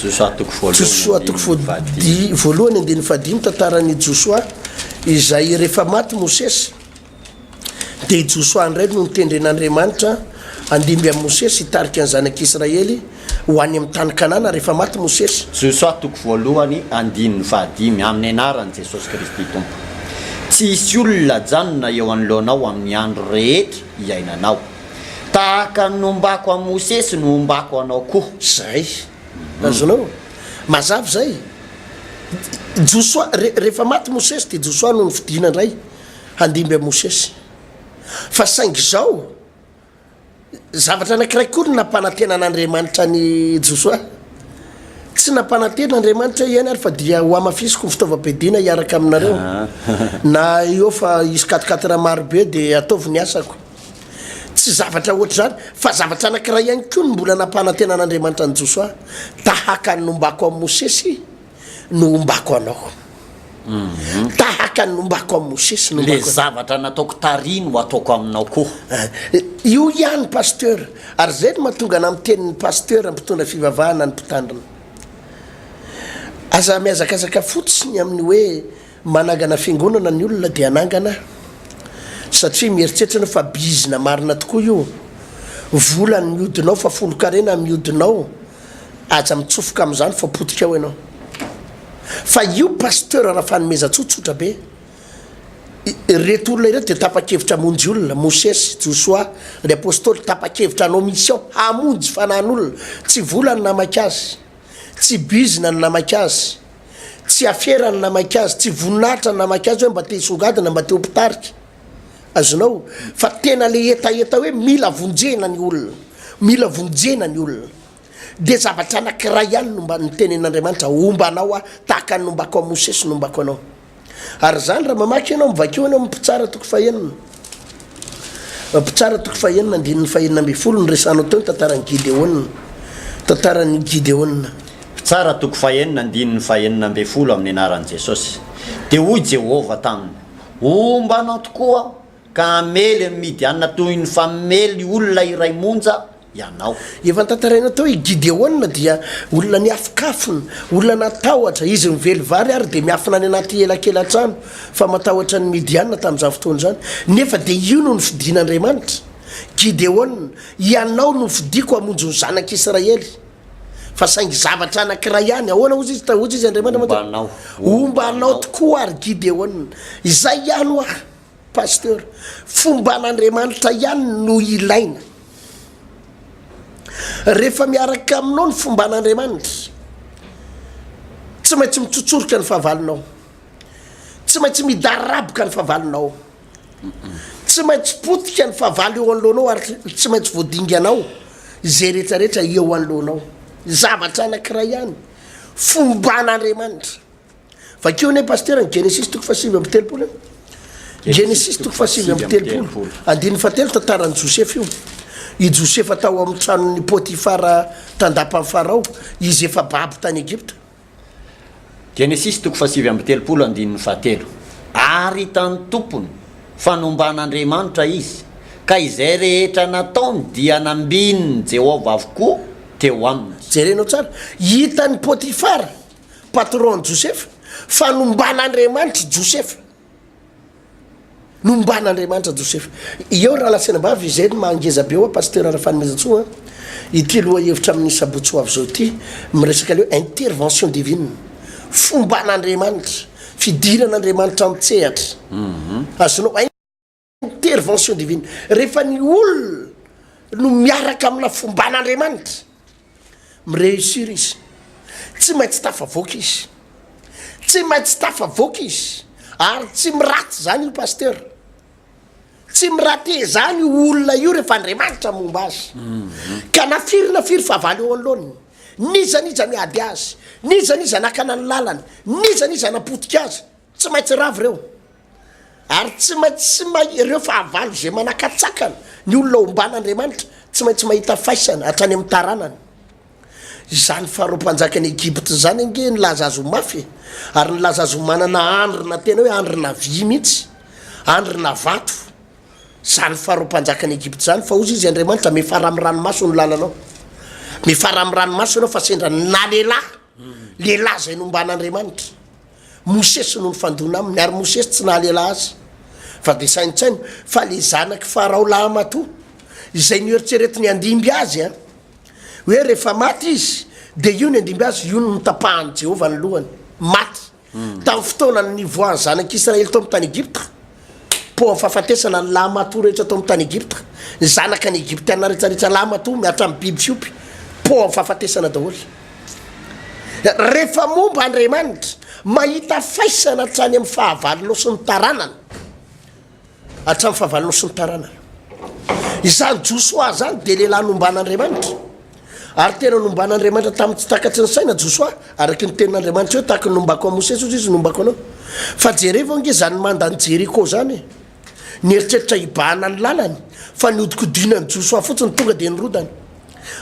Josoa toko voalohany Josoa toko andininy fahadimy. voalohany andininy fahadimy, tantaran'i Josoa izay rehefa maty Mosesy, Dia i Josoa indray no notendren'Andriamanitra handimby an'i Mosesy hitarika ny zanak'Israely ho any amin'ny tany Kanana rehefa maty Mosesy. Josoa toko voalohany andininy fahadimy Amin'ny anaran'i Jesosy Kristy Tompo. Tsy hisy olona hajanona eo anoloanao amin'ny andro rehetra iainanao. Tahaka ny nombako an'i Mosesy no hombako anao koa. Izay. Azonao? Mazava izay. Josoa, rehefa maty Mosesy dia Josoa no nofidina indray. handimby an'i Mosesy. Fa saingy izao, zavatra anankiray koa no nampanantena an'Andriamanitra an'i Josoa. Tsy nampanantena Andriamanitra hoe eny ary fa dia ho hamafisiko ny fitaovam-piadiana hiaraka aminareo. Na eo fa hisy quatre-quatre marobe dia ataovy ny asako. Tsy zavatra ohatr'izany, fa zavatra anankiray ihany koa no mbola nampanantena an'Andriamanitra an'i Josoa, tahaka ny nombako an'i Mosesy, no hombako anao. Tahaka ny nombako an'i Mosesy no Le hombako anao. zavatra nataoko tary no ataoko aminao koa. Io ihany Pasteur, ary zay no mahatonga anah miteny ny Pasteur mpitondra fivavahana ny mpitandrina. Aza mihazakazaka fotsiny amin'ny hoe manangana fiangonana ny olona dia hanangana satria mieritreritra ianao fa bizina marina tokoa io. Vola ny mihodina ao fa folon-karena mihodina ao. Aza mitsofoka amin'izany fa potika ao ianao. Fa io Pasteur Rafanomezantsoa tsotra be. Ireto olona ireto dia tapa-kevitra hamonjy olona, Mosesy, Josoa, ny Apostoly tapa-kevitra hanao mission hamonjy fanahin'olona. Tsy vola no namaika azy, tsy bizina no namaika azy, tsy afera no namaika azy, tsy voninahitra no namaika azy hoe mba te hisongadina, mba te ho mpitarika. Azonao? Fa tena le hetaheta hoe mila vonjena ny olona, mila vonjena ny olona. Dia zavatra anankiray ihany no mba nitenen'Andriamanitra, homba anao aho, tahaka ny nombako an'i Mosesy no nombako anao. Ary izany raha mamaky ianao, mivakio ianao amin'ny Mpitsara toko fahenina. Mpitsara toko fahenina, andininy fahenina ambin'ny folo, noresahanao teo ny tantaran'i Gideona. Tantaran'i Gideona. Mpitsara toko fahenina, andininy fahenina ambin'ny folo, amin'ny anaran'i Jesosy. Dia hoy Jehovah taminy, Homba anao tokoa aho, ka hamely an'i Midiana toy ny famely olona iray monja ianao. Efa notantaraina teo i Gideona dia olona niafikafina, olona natahotra, izy nively vary ary dia miafina any anaty elakelan-trano fa matahotra ny Midiana tamin'izany fotoana izany. Nefa dia io no nofidin'Andriamanitra. Gideona, ianao no nofidiko hamonjy ny zanak'Israely. Fa saingy zavatra anankiray ihany, ahoana hozy izy, hozy izy Andriamanitra Homba anao, Homba anao tokoa ary Gideona. Izay ihany hoa, Pasteur. Fomban'Andriamanitra ihany no ilaina. Rehefa miaraka aminao ny fomban'Andriamanitra, tsy maintsy mitsotsoroka ny fahavalonao. Tsy maintsy midaraboka ny fahavalonao. Tsy maintsy potika ny fahavalo eo anoloanao ary tsy maintsy voadinganao izay rehetra rehetra eo anoloanao. Zavatra anankiray ihany, fomban'Andriamanitra. Vakio anie Pasitera ny Genesisy toko faha-39 e. Genesisy toko faha-39, andininy fahatelo, tantaran'i Josefa io. I Josefa tao amin'ny tranon'i Potifara tandapan'i Farao, izy efa babo tany Egypta. Genesisy toko faha-39 andininy fahatelo Ary hitan'ny tompony fa nomban'Andriamanitra izy, ka izay rehetra nataony dia nambinin'i Jehovah avokoa teo aminy. Jerenao tsara, hitan'i Potifara, patron-n'i Josefa, Fa nomban'Andriamanitra i Josefa. Nomban'Andriamanitra Josefa. Eo rahalahy sy anabavy, izay no maha ngeza be hoa Pasteur Rafanomezantsoa an, ity lohahevitra amin'ny sabotsy ho avy izao ity, miresaka le hoe intervention divine, fomban'Andriamanitra, fidiran'Andriamanitra an-tsehatra. Azonao intervention divine, rehefa ny olona no miaraka amina fomban'Andriamanitra, Mi-réussir izy. Tsy maintsy tafavoaka izy. Tsy maintsy tafavoaka izy. Ary tsy miraty zany io pasteur. Tsy mi-rater zany io olona io rehefa Andriamanitra momba azy. Ka na firy na firy fahavalo eo anoloany, n'iza n'iza miady azy, n'iza n'iza nakana ny lalany, n'iza n'iza napotika azy, tsy maintsy rava ireo. Ary tsy maintsy mahi, ireo fahavalo izay manakatsakana ny olona omban'Andriamanitra, tsy maintsy mahita faisana hatrany amin'ny taranany. Izany Farao mpanjakan'i Egypta izany ange nilaza azy ho mafy e! Ary nilaza azy ho manana andrina tena hoe andrina vy mihitsy, andrina vato. Izany Farao mpanjakan'i Egypta izany, fa hozy izy Andriamanitra, mifara amin'ny ranomaso ny lalanao. Mifara amin'ny ranomaso ianao fa sendra na lehilahy, lehilahy izay nomban'Andriamanitra. Mosesy no nifandona aminy, ary Mosesy tsy nahalela azy. Fa dia saintsaino fa le zanak'i Farao lahamatoa, izay noeritreretiny handimby azy an, hoe rehefa maty izy, dia io ny handimby azy, io no notapahan'i Jehovah ny lohany. Maty. Tamin'ny fotoana nivoahan'ny zanak'Israely tao amin'ny tany Egypta, poan'ny fahafatesana ny lahamatoa rehetra tao amin'ny tany Egypta, ny zanaka ny Egyptiana rehetrarehetra lahamatoa, mihatramin'ny biby fiompy, poan'ny fahafatesana daholo. Rehefa momba Andriamanitra, mahita faisana hatrany amin'ny fahavalonao sy ny taranany. Hatramin'ny fahavalonao sy ny taranany. Izany Josoa izany dia lehilahy nomban'Andriamanitra. Ary tena nomban'Andriamanitra tamin'ny tsy takatry ny saina Josoa, araky ny tenin'Andriamanitra hoe tahaky ny nombako an'i Mosesy hozy izy nombako anao. Fa jerevo ange izany mandan'i Jeriko izany e. Nieritreritra hibahana ny lalany, fa nihodinkodinan'i Josoa fotsiny tonga dia nirodana.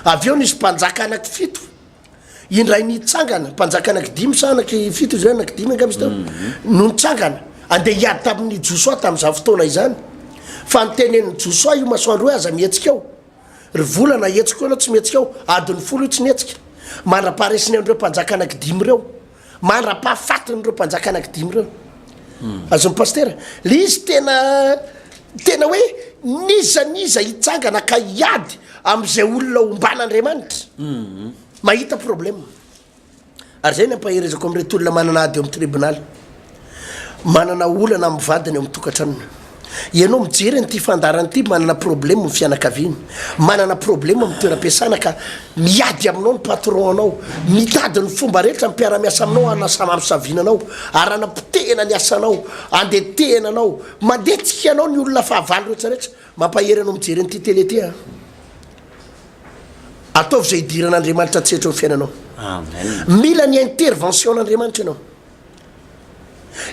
Avy eo nisy mpanjaka anankifito indray nitsangana, mpanjaka anankidimy sa anankifito izy ireo, anankidimy angamba izy teo, no nitsangana andeha hiady tamin'i Josoa tamin'izany fotoana izany. Fa nitenenin'i Josoa io masoandro hoe aza mihetsika eo, ry volana hetsiko eo ianao tsy mihetsika eo, adiny folo io tsy nihetsika, mandra-paharesiny an'ireo mpanjaka anankidimy ireo. Mandra-pahafatin'ireo mpanjaka anankidimy ireo. Azon'i Pasitera? Le izy tena tena hoe n'iza n'iza hitsangana ka hiady amin'izay olona omban'Andriamanitra. Mahita problème. Ary zay ny ampaherezako amin'ireto olona manana ady eo amin'ny tribonaly. Manana olana amin'ny vadiny eo amin'ny tokantranony. Ianao mijery an'ity fandaharana ity manana problème ny fianakaviana, manana problème amin'ny toeram-piasana ka miady aminao ny patron anao, mitady ny fomba rehetra ny mpiara-miasa aminao hanasamasaviana anao ary hanapotehana ny asanao, handetehana anao, mandetika anao ny olona fahavalo rehetra rehetra. Mampahery anao mijery an'ity télé ity aho. Ataovy izay hidiran'Andriamanitra an-tsehatra eo amin'ny fiainanao. Amen. Mila ny intervention-n'Andriamanitra ianao.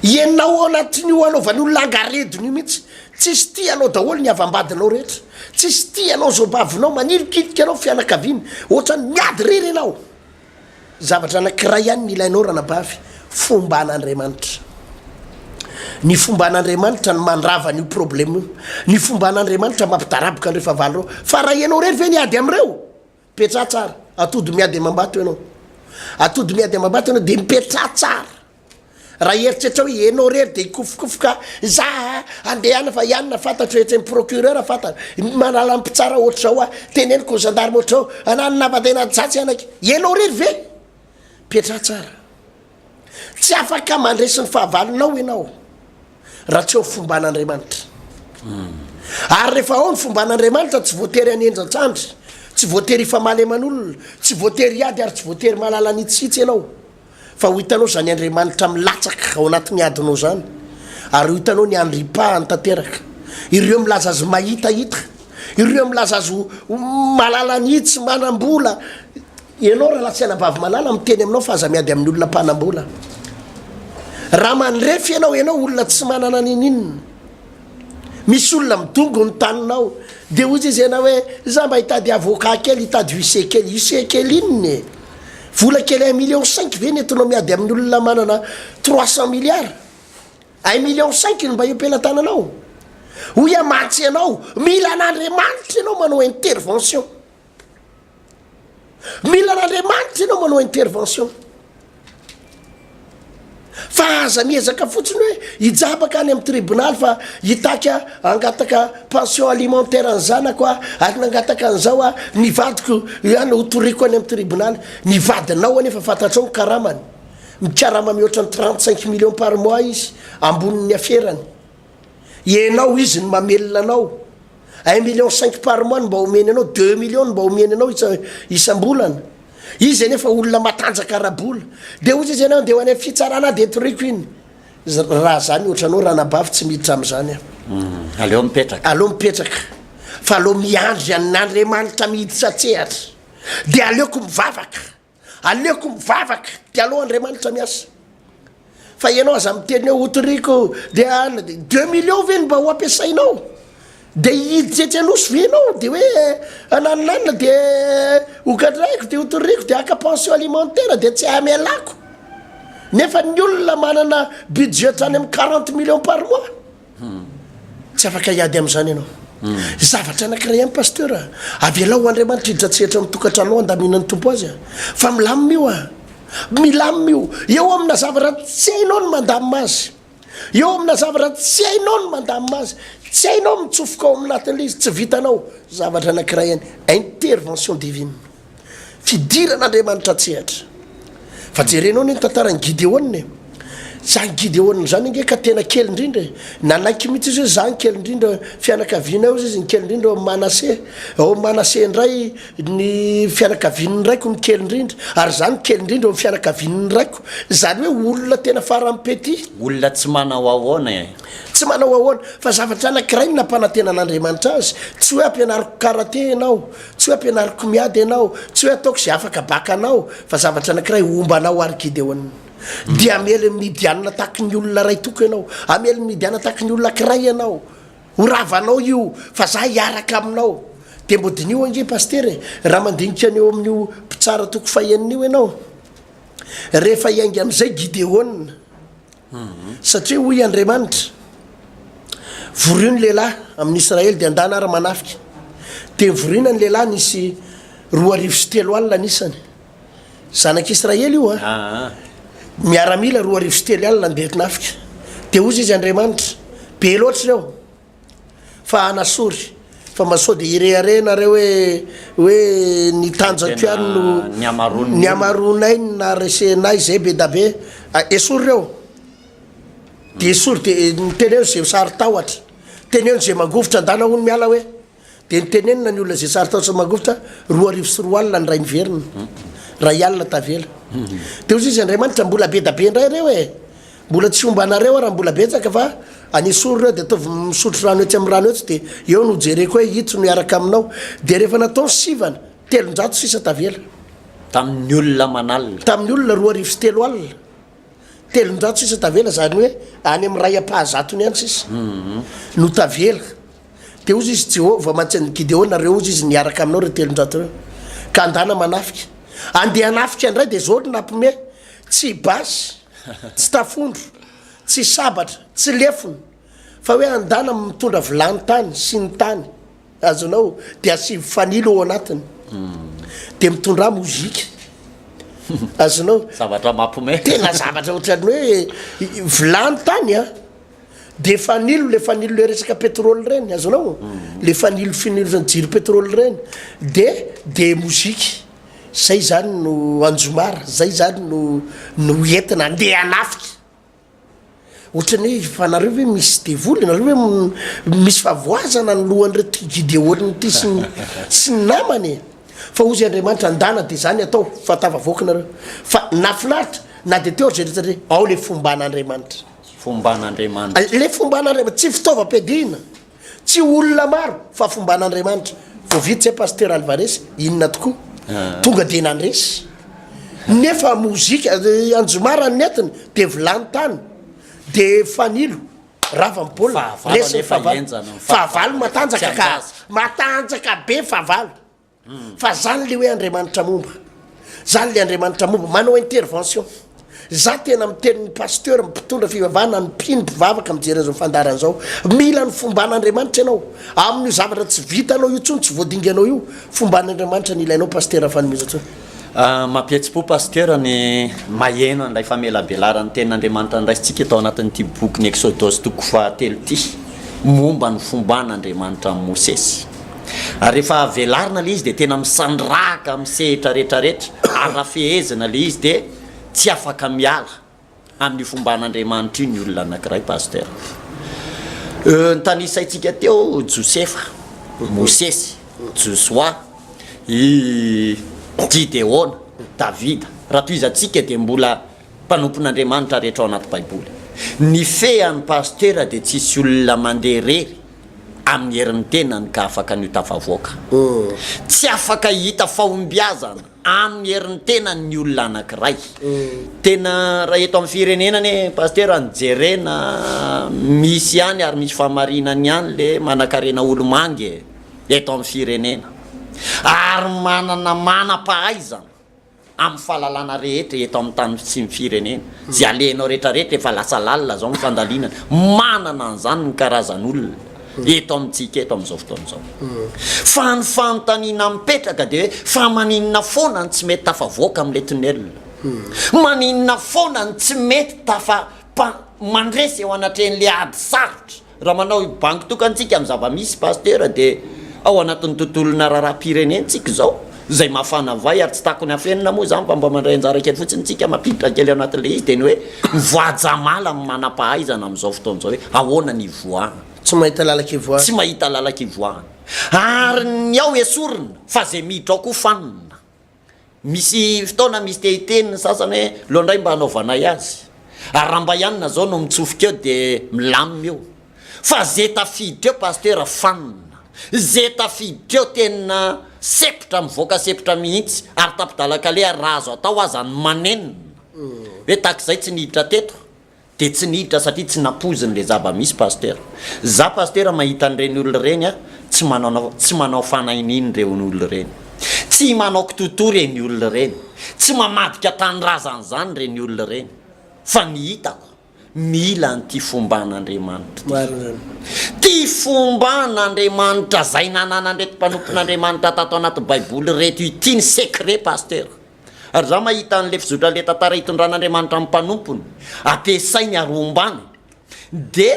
Ianao ao anatin'io anaovan'io langaredona io mihitsy. Tsisy tia anao daholo ny havam-badinao rehetra. Tsisy tia anao zobavinao, manilikilika anao fianakaviana. Ohatran'ny miady irery ianao. Zavatra anankiray ihany no ilainao ranabavy, fomban'Andriamanitra. Ny fomban'Andriamanitra no mandrava an'io problème io. Ny fomban'Andriamanitra mampidaraboka an'ireo fahavalo ireo. Fa raha ianao irery ve ny hiady amin'ireo? Mipetraha tsara. Atody miady amam-bato ianao. Atody miady amam-bato ianao dia mipetraha tsara. Raha hieritreritra hoe ianao irery dia hikofokofoka, za andehana fa ianona fantatro etsy amin'ny procureur fantatra, manala ny mpitsara ohatr'izao aho, teneniko ny gendarme ohatr'izao, ananona avadena jatsy anaiky. Ianao irery ve? Mipetraha tsara. Tsy afaka mandresy ny fahavalonao ianao raha tsy ao fomban'Andriamanitra. Ary rehefa ao ny fomban'Andriamanitra tsy voatery hanenjan-tsandry, tsy voatery hifamaly aman'olona, tsy voatery hiady ary tsy voatery mahalala an'itsy ianao. Fa ho hitanao izany Andriamanitra milatsaka ao anatin'ny adinao izany, ary ho hitanao ny andripahany tanteraka. Ireo milaza azy mahitahita, ireo milaza azy ho mahalala an'itsy, manam-bola, Ianao rahalahy sy anabavy malala miteny aminao fa aza miady amin'ny olona mpanambola. Raha mandrefy ianao, ianao olona tsy manana ninininona. Misy olona midongy ny taninao, dia hoy izy ianao hoe za mba hitady avocat kely, hitady huissier kely. Huissier kely inona e? Vola kely un million cinq ve ny entinao miady amin'ny olona manana 300 milliards? Un million cinq no mba eo am-pelatananao? Hoy aho mantsy ianao, mila an'Andriamanitra ianao manao intervention. Mila an'Andriamanitra ianao manao intervention. Fa aza miezaka fotsiny hoe hijabaka any amin'ny tribonaly fa hitaky aho, hangataka pension alimentaire ny zanako aho, ary nangataka an'izao aho, ny vadiko ihany hotoriko any amin'ny tribonaly. Ny vadinao anefa fantatrao ny karamany, mikarama mihoatra ny 35 millions par mois izy, ambonin'ny aferany. Ianao izy no mamelona anao. Un million cinq par mois no mba omeny anao, deux millions no mba omeny anao isa isam-bolana. Izy anefa olona matanjaka ara-bola. Dia hoy izy ianao andeha ho any amin'ny fitsarana aho dia toriko iny. Raha za ny ohatranao ranabavy tsy miditra amin'izany aho. Aleo mipetraka. Aleo mipetraka. Fa aleo miandry an'Andriamanitra miditra an-tsehatra. Dia aleoko mivavaka. Aleoko mivavaka dia aleo Andriamanitra miasa. Fa ianao aza miteny hoe hotoriko dia an, deux millions ve no mba ho ampiasainao? Dia hiditra etsy Anosy ve ianao dia hoe ananonanona dia hogadraiko dia hotoriko dia haka pension alimentaire dia tsy hamelako. Nefa ny olona manana budget hatrany amin'ny quarante millions par mois. Tsy afaka hiady amin'izany ianao. Zavatra anankiray ihany Pasteur a, avelao ho Andriamanitra hiditra an-tsehatra amin'ny tokantranonao handaminan'ny Tompo azy a. Fa milamina io a. Milamina io. Eo amina zavatra tsy hainao ny mandamina azy. Eo amina zavatra tsy hainao ny mandamina azy. Tsy hainao mitsofoka ao aminatin'ilay izy, tsy vitanao. Zavatra anankiray ihany, intervention divine. Fidiran'Andriamanitra an-tsehatra. Fa jerenao anie ny tantaran'i Gideona e. Zany Gideona zany ange ka tena kely indrindra e. Nanaiky mihitsy izy hoe za ny kely indrindra fianakavianay hozy izy ny kely indrindra ao amin'i Manase. Ao amin'i Manase indray ny fianakavian'ny raiko ny kely indrindra. Ary za ny kely indrindra ao amin'ny fianakavian'ny raiko. Zany hoe olona tena faran'ny petit. Olona tsy manao ahoana e. Tsy manao ahoana. Fa zavatra anankiray no nampanantenan'Andriamanitra azy. Tsy hoe ampianariko karate ianao. Tsy hoe ampianariko miady ianao, tsy hoe ataoko izay afaka baka anao, fa zavatra anankiray, homba anao ary Gideona. Dia hamely ny Midianina tahaky ny olona iray toko ianao, hamely ny Midianina tahaky ny olona ankiray ianao. Ho ravanao io, fa za hiaraka aminao. Dia mbô diniho ange Pasitera e, raha mandinika ny eo amin'io Mpitsara toko fahenina io ianao, rehefa hiainga amin'izay Gideona, Satria hoy Andriamanitra, Vorio ny lehilahy amin'ny Israely, dia andana ary manafika. Dia novorina ny lehilahy, nisy 2030 ny isany. Zanak'Israely io an! Miaramila 2030 nandeha nafika. Dia hoy izy Andriamanitra, Be loatra ireo. Fa anasory fa mba sao dia hirehareha nareo hoe hoe ny tanjako ihany no ny hamaroanay no naharesenay zay be da be. Esory ireo. Dia esory dia teneno ze saro-tahotra. Teneno ze mangovitra andana hono miala hoe. Dia notenenina ny olona izay saro-tahotra sy mangovitra, 2002 ny ray niverina, ray alina tavela. Dia hoy izy, Andriamanitra, mbola be da be indray ireo e! Mbola tsy homba anareo aho raha mbola betsaka fa anesory ireo dia ataovy misotro rano etsy amin'ny rano etsy dia eo no jereko hoe ito no hiaraka aminao. Dia rehefa natao ny sivana, 300 sisa tavela. Tamin'ny olona aman'alina. Tamin'ny olona 3002. 300 sisa tavela, izany hoe any amin'ny iray ampahazatony ihany sisa no tavela. Dia hozy izy, Jehovah mantsy an'i Gideona, Reo hozy izy, niaraka aminao ireo 300 ireo, ka andana manafika. Andeha hanafika indray, dia izao no nampime, tsy basy, tsy tafondro, tsy sabatra, tsy lefona, fa hoe andana mitondra vilany tany sy ny tany, azonao, dia asivo fanilo ao anatiny, dia mitondrà mozika, azonao. Zavatra mampime. Tena zavatra ohatran'ny hoe vilany tany an! De fanilo le fanilo le resaka petrole reny azonao le fanilo finilo jiro petrole reny de de moziky zay zany no anjomara zay zany no no entina andeha hanafika ohatrany hoe fa nareo ve misy devoly nareo ve misy fahavoazana ny lohan'ireto gideona ity sy ny sy ny namany e fa hozy Andriamanitra andana de zany atao fa tafavoaka nareo fa nafinaritra na de teo ary zay rehetra ao le fomban'Andriamanitra Fomban'Andriamanitra. Ilay fomban'Andriamanitra, tsy fitaovam-piadiana, tsy olona maro, fa fomban'Andriamanitra. Vao vita izay Pasitera Alvarez, inona tokoa? Tonga dia nandresy. Nefa mozika, anjomara ny nentiny, dia vilany tany, dia fanilo, rava ny baolina, resy ny fahavalo. Fahavalo matanjaka ka, matanjaka be fahavalo. Fa zany le hoe Andriamanitra momba. Zany le Andriamanitra momba. Manao intervention. Za tena miteny ny pasteur, ny mpitondra fivavahana, ny mpino, mpivavaka mijery an'izao fandaharana izao. Mila ny fomban'Andriamanitra ianao. Amin'io zavatra tsy vitanao io tsony, tsy voadinganao io. Fomban'Andriamanitra no ilainao Pasteur Rafanomezantsoa. Mampihetsi-po Pasitera ny maheno an'ilay famelabelaran'ny tenin'Andriamanitra niraisintsika tao anatin'ity bokin'ny Eksodosy toko fahatelo ity momba ny fomban'Andriamanitra amin'i Mosesy. Ary rehefa velarina ilay izy dia tena misandrahaka amin'ny sehitra rehetrarehetra ary raha fehezina ilay izy dia tsy afaka miala amin'io fomban'Andriamanitra io ny olona anankiray Pasteur. Notanisaintsika teo Josefa, Mosesy, Josoa, i Gideona, Davida. Raha tohizantsika dia mbola mpanompon'Andriamanitra rehetra ao anaty Baiboly. Ny fean'ny Pasteur dia tsisy olona mandeha irery amin'ny herin'ny tenany ka afaka ny ho tafavoaka. Tsy afaka hahita fahombiazana. Amin'ny herin'ny tenany ny olona anankiray. Tena raha eto amin'ny firenena anie Pasitera no jerena misy ihany ary misy fahamarinany ihany le manankarena olomanga e, eto amin'ny firenena. Ary manana manam-pahaizana amin'ny fahalalana rehetra eto amin'ny tany sy ny firenena. Izay alehanao rehetrarehetra efa lasa lalina zao ny fandalinana. Manana an'izany ny karazan'olona. eto amintsika eto amin'izao fotoana izao. Fa ny fanontaniana mipetraka dia hoe fa maninona foana no tsy mety tafavoaka amin'ilay tunnel? Maninona foana no tsy mety tafa mandresy eo anatrehan'ilay ady sarotra? Raha manao banky tokana tsika amin'ny zava-misy Pasteur dia ao anatin'ny tontolona raharaham-pirenena tsika izao izay mafana vay ary tsy takony afenina moa izany fa mba mandray anjara kely fotsiny tsika mampiditra kely ao anatin'ilay izy dia ny hoe mivoajamala amin'ny manam-pahaizana amin'izao fotoana izao hoe ahoana ny hivoahana. Tsy mahita lalan-kivoahana. Tsy mahita lalan-kivoahana. Ary ny ao esorina fa izay miditra ao koa fanina. Misy fotoana misy te hiteny ny sasany hoe aleo indray mba hanaovanay azy. Ary raha mba ianona zao no mitsofoka eo dia milamina eo. Fa ze tafiditra eo Pasteur fanina. Ze tafiditra eo tena sepotra mivoaka sepotra mihitsy ary tapi-dalan-kaleha ary raha azo atao aza ny manenina hoe takizay tsy niditra teto. Dia tsy niditra satria tsy nampoiziny le zava-misy Pasteur. Za Pasteur mahita an'ireny olona ireny a, tsy manao tsy manao fanahinina ireny olona ireny. Tsy manao kitoatoa ireny olona ireny. Tsy mamadika tanindrazana izany ireny olona ireny. Fa ny hitako, mila an'ity fomban'Andriamanitra ity. Marina zany. Ty fomban'Andriamanitra zay nananan'ireto mpanompon'Andriamanitra tato anaty baiboly ireto ity ny secret Pasteur. Ary izaho mahita an'ilay fizotran'ilay tantara itondran'Andriamanitra ny mpanompony, ampiasainy ary ombany, dia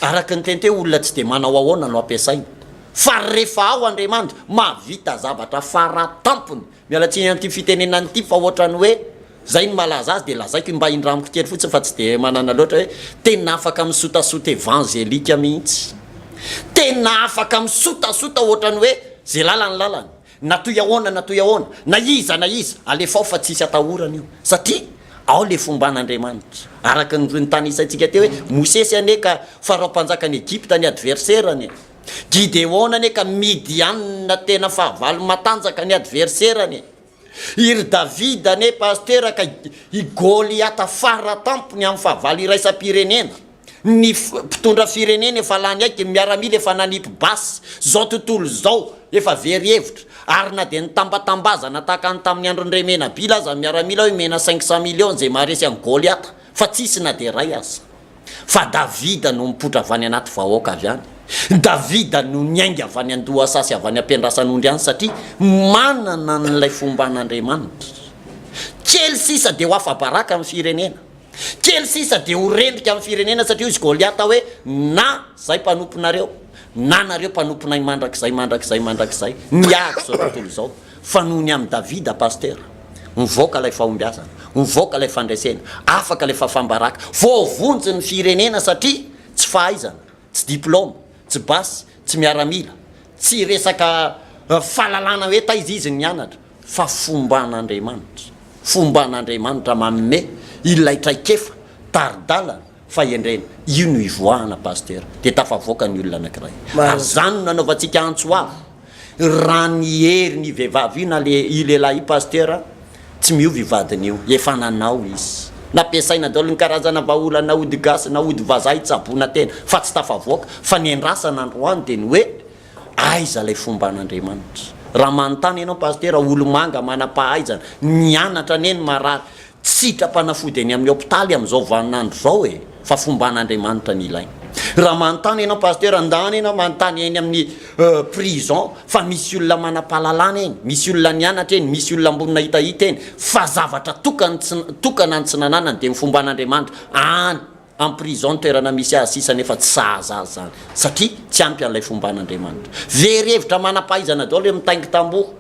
araka ny teny teo olona tsy dia manao ahoana no ampiasainy, fa rehefa ao Andriamanitra, mahavita zavatra fara tampony, miala tsiny amin'ity fitenenana ity fa ohatran'ny hoe zay no malaza azy dia lazaiko mba indramiko kely fotsiny fa tsy dia manana loatra hoe tena afaka misotasota evangelika mihitsy, tena afaka misotasota ohatran'ny hoe ze lalany lalany. Na toy ahoana na toy ahoana, na iza na iza, alefao fa tsisy atahorana io, satria ao le fomban'Andriamanitra. Araka ny notanisaintsika teo hoe, Mosesy anie ka Farao mpanjakan'i Egypta ny adversaire-ny e. Gideona anie ka Midianina tena fahavalo matanjaka ny adversaire-ny e. I ry Davida anie Pasitera ka i Goliata faratampony amin'ny fahavalo iraisam-pirenena. Ny mpitondra firenena efa lany aiky, ny miaramila efa nanipy basy, zao tontolo izao efa very hevitra, ary na dia nitambatambazana tahaka ny tamin'ny andron'i Remenabila aza ny miaramila hoe omena 500 millions izay maharesy an'i Goliata, fa tsisy na dia iray aza. Fa Davida no nipoitra avy any anaty vahoaka avy any. Davida no niainga avy any an-dohasaha sy avy any am-piandrasan'ondry any satria manana an'ilay fomban'Andriamanitra. Kely sisa dia ho afa-baraka ny firenena. Kely sisa dia ho rendrika amin'ny firenena satria hoy izy Goliata hoe, Na zay mpanomponareo, na nareo mpanomponay mandrakizay mandrakizay mandrakizay, miady izao tontolo izao. Fa noho ny amin'i Davida Pasitera, mivoaka ilay fahombiazana, mivoaka ilay fandresena, afaka ilay fahafaham-baraka, voavonjy ny firenena satria tsy fahaizana, tsy diplaoma, tsy basy, tsy miaramila, tsy resaka fahalalana hoe taiza izy nianatra, fa fomban'Andriamanitra, fomban'Andriamanitra manome ilay traikefa, tari-dalana, fahendrena, io no ivoahana Pasteur, dia tafavoaka ny olona anankiray, ary izany no nanaovantsika antso avo, raha ny herin'io vehivavy io na le io lehilahy io Pasteur, tsy miova io vadiny io, efa nanao izy, nampiasaina daholo ny karazana vahaolana ody gasy na ody vazaha hitsaboana tena, fa tsy tafavoaka, fa ny andrasana androany dia ny hoe, Aiza ilay fomban'Andriamanitra? Raha manontany ianao Pasitera, olomanga manam-pahaizana, nianatra anie ny marary, tsy sitram-panafody eny amin'ny hopitaly amin'izao vaninandro izao e, fa fomban'Andriamanitra no ilaina. Raha manontany ianao Pasteur, andana ianao manontany eny amin'ny prison fa misy olona manam-pahalalana eny, misy olona nianatra eny, misy olona ambony nahitahita eny, fa zavatra tokany tsy tokana ny tsy nananany dia ny fomban'Andriamanitra any en prison ny toerana misy azy sisa nefa tsy sahaza azy izany satria tsy ampy an'ilay fomban'Andriamanitra. Very hevitra manam-pahaizana daholo hoe mitaingin-tamboho,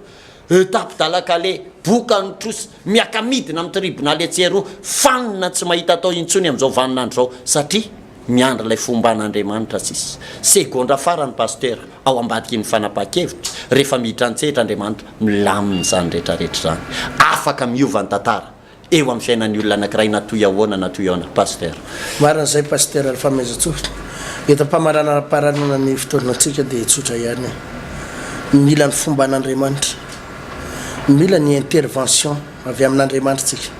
tapi-dalan-kaleha, boka ny trosa, miaka-midina amin'ny tribonaly etsy eroa, fanina tsy mahita atao intsony amin'izao vaninandro izao satria miandry ilay fomban'Andriamanitra sisa. Segondra farany Pasteur, ao ambadiky ny fanapahan-kevitra, rehefa miditra an-tsehatra Andriamanitra, milamina izany rehetrarehetra izany. Afaka miova ny tantara. eo amin'ny fiainan'ny olona anankiray na toy ahoana na toy ahoana Pasteur. Marina izay Pasteur Rafamezantsoa. Eto am-pamaranam-paranana ny fotoanantsika dia tsotra ihany. Mila ny fomban'Andriamanitra. Mila ny intervention avy amin'Andriamanitra tsika.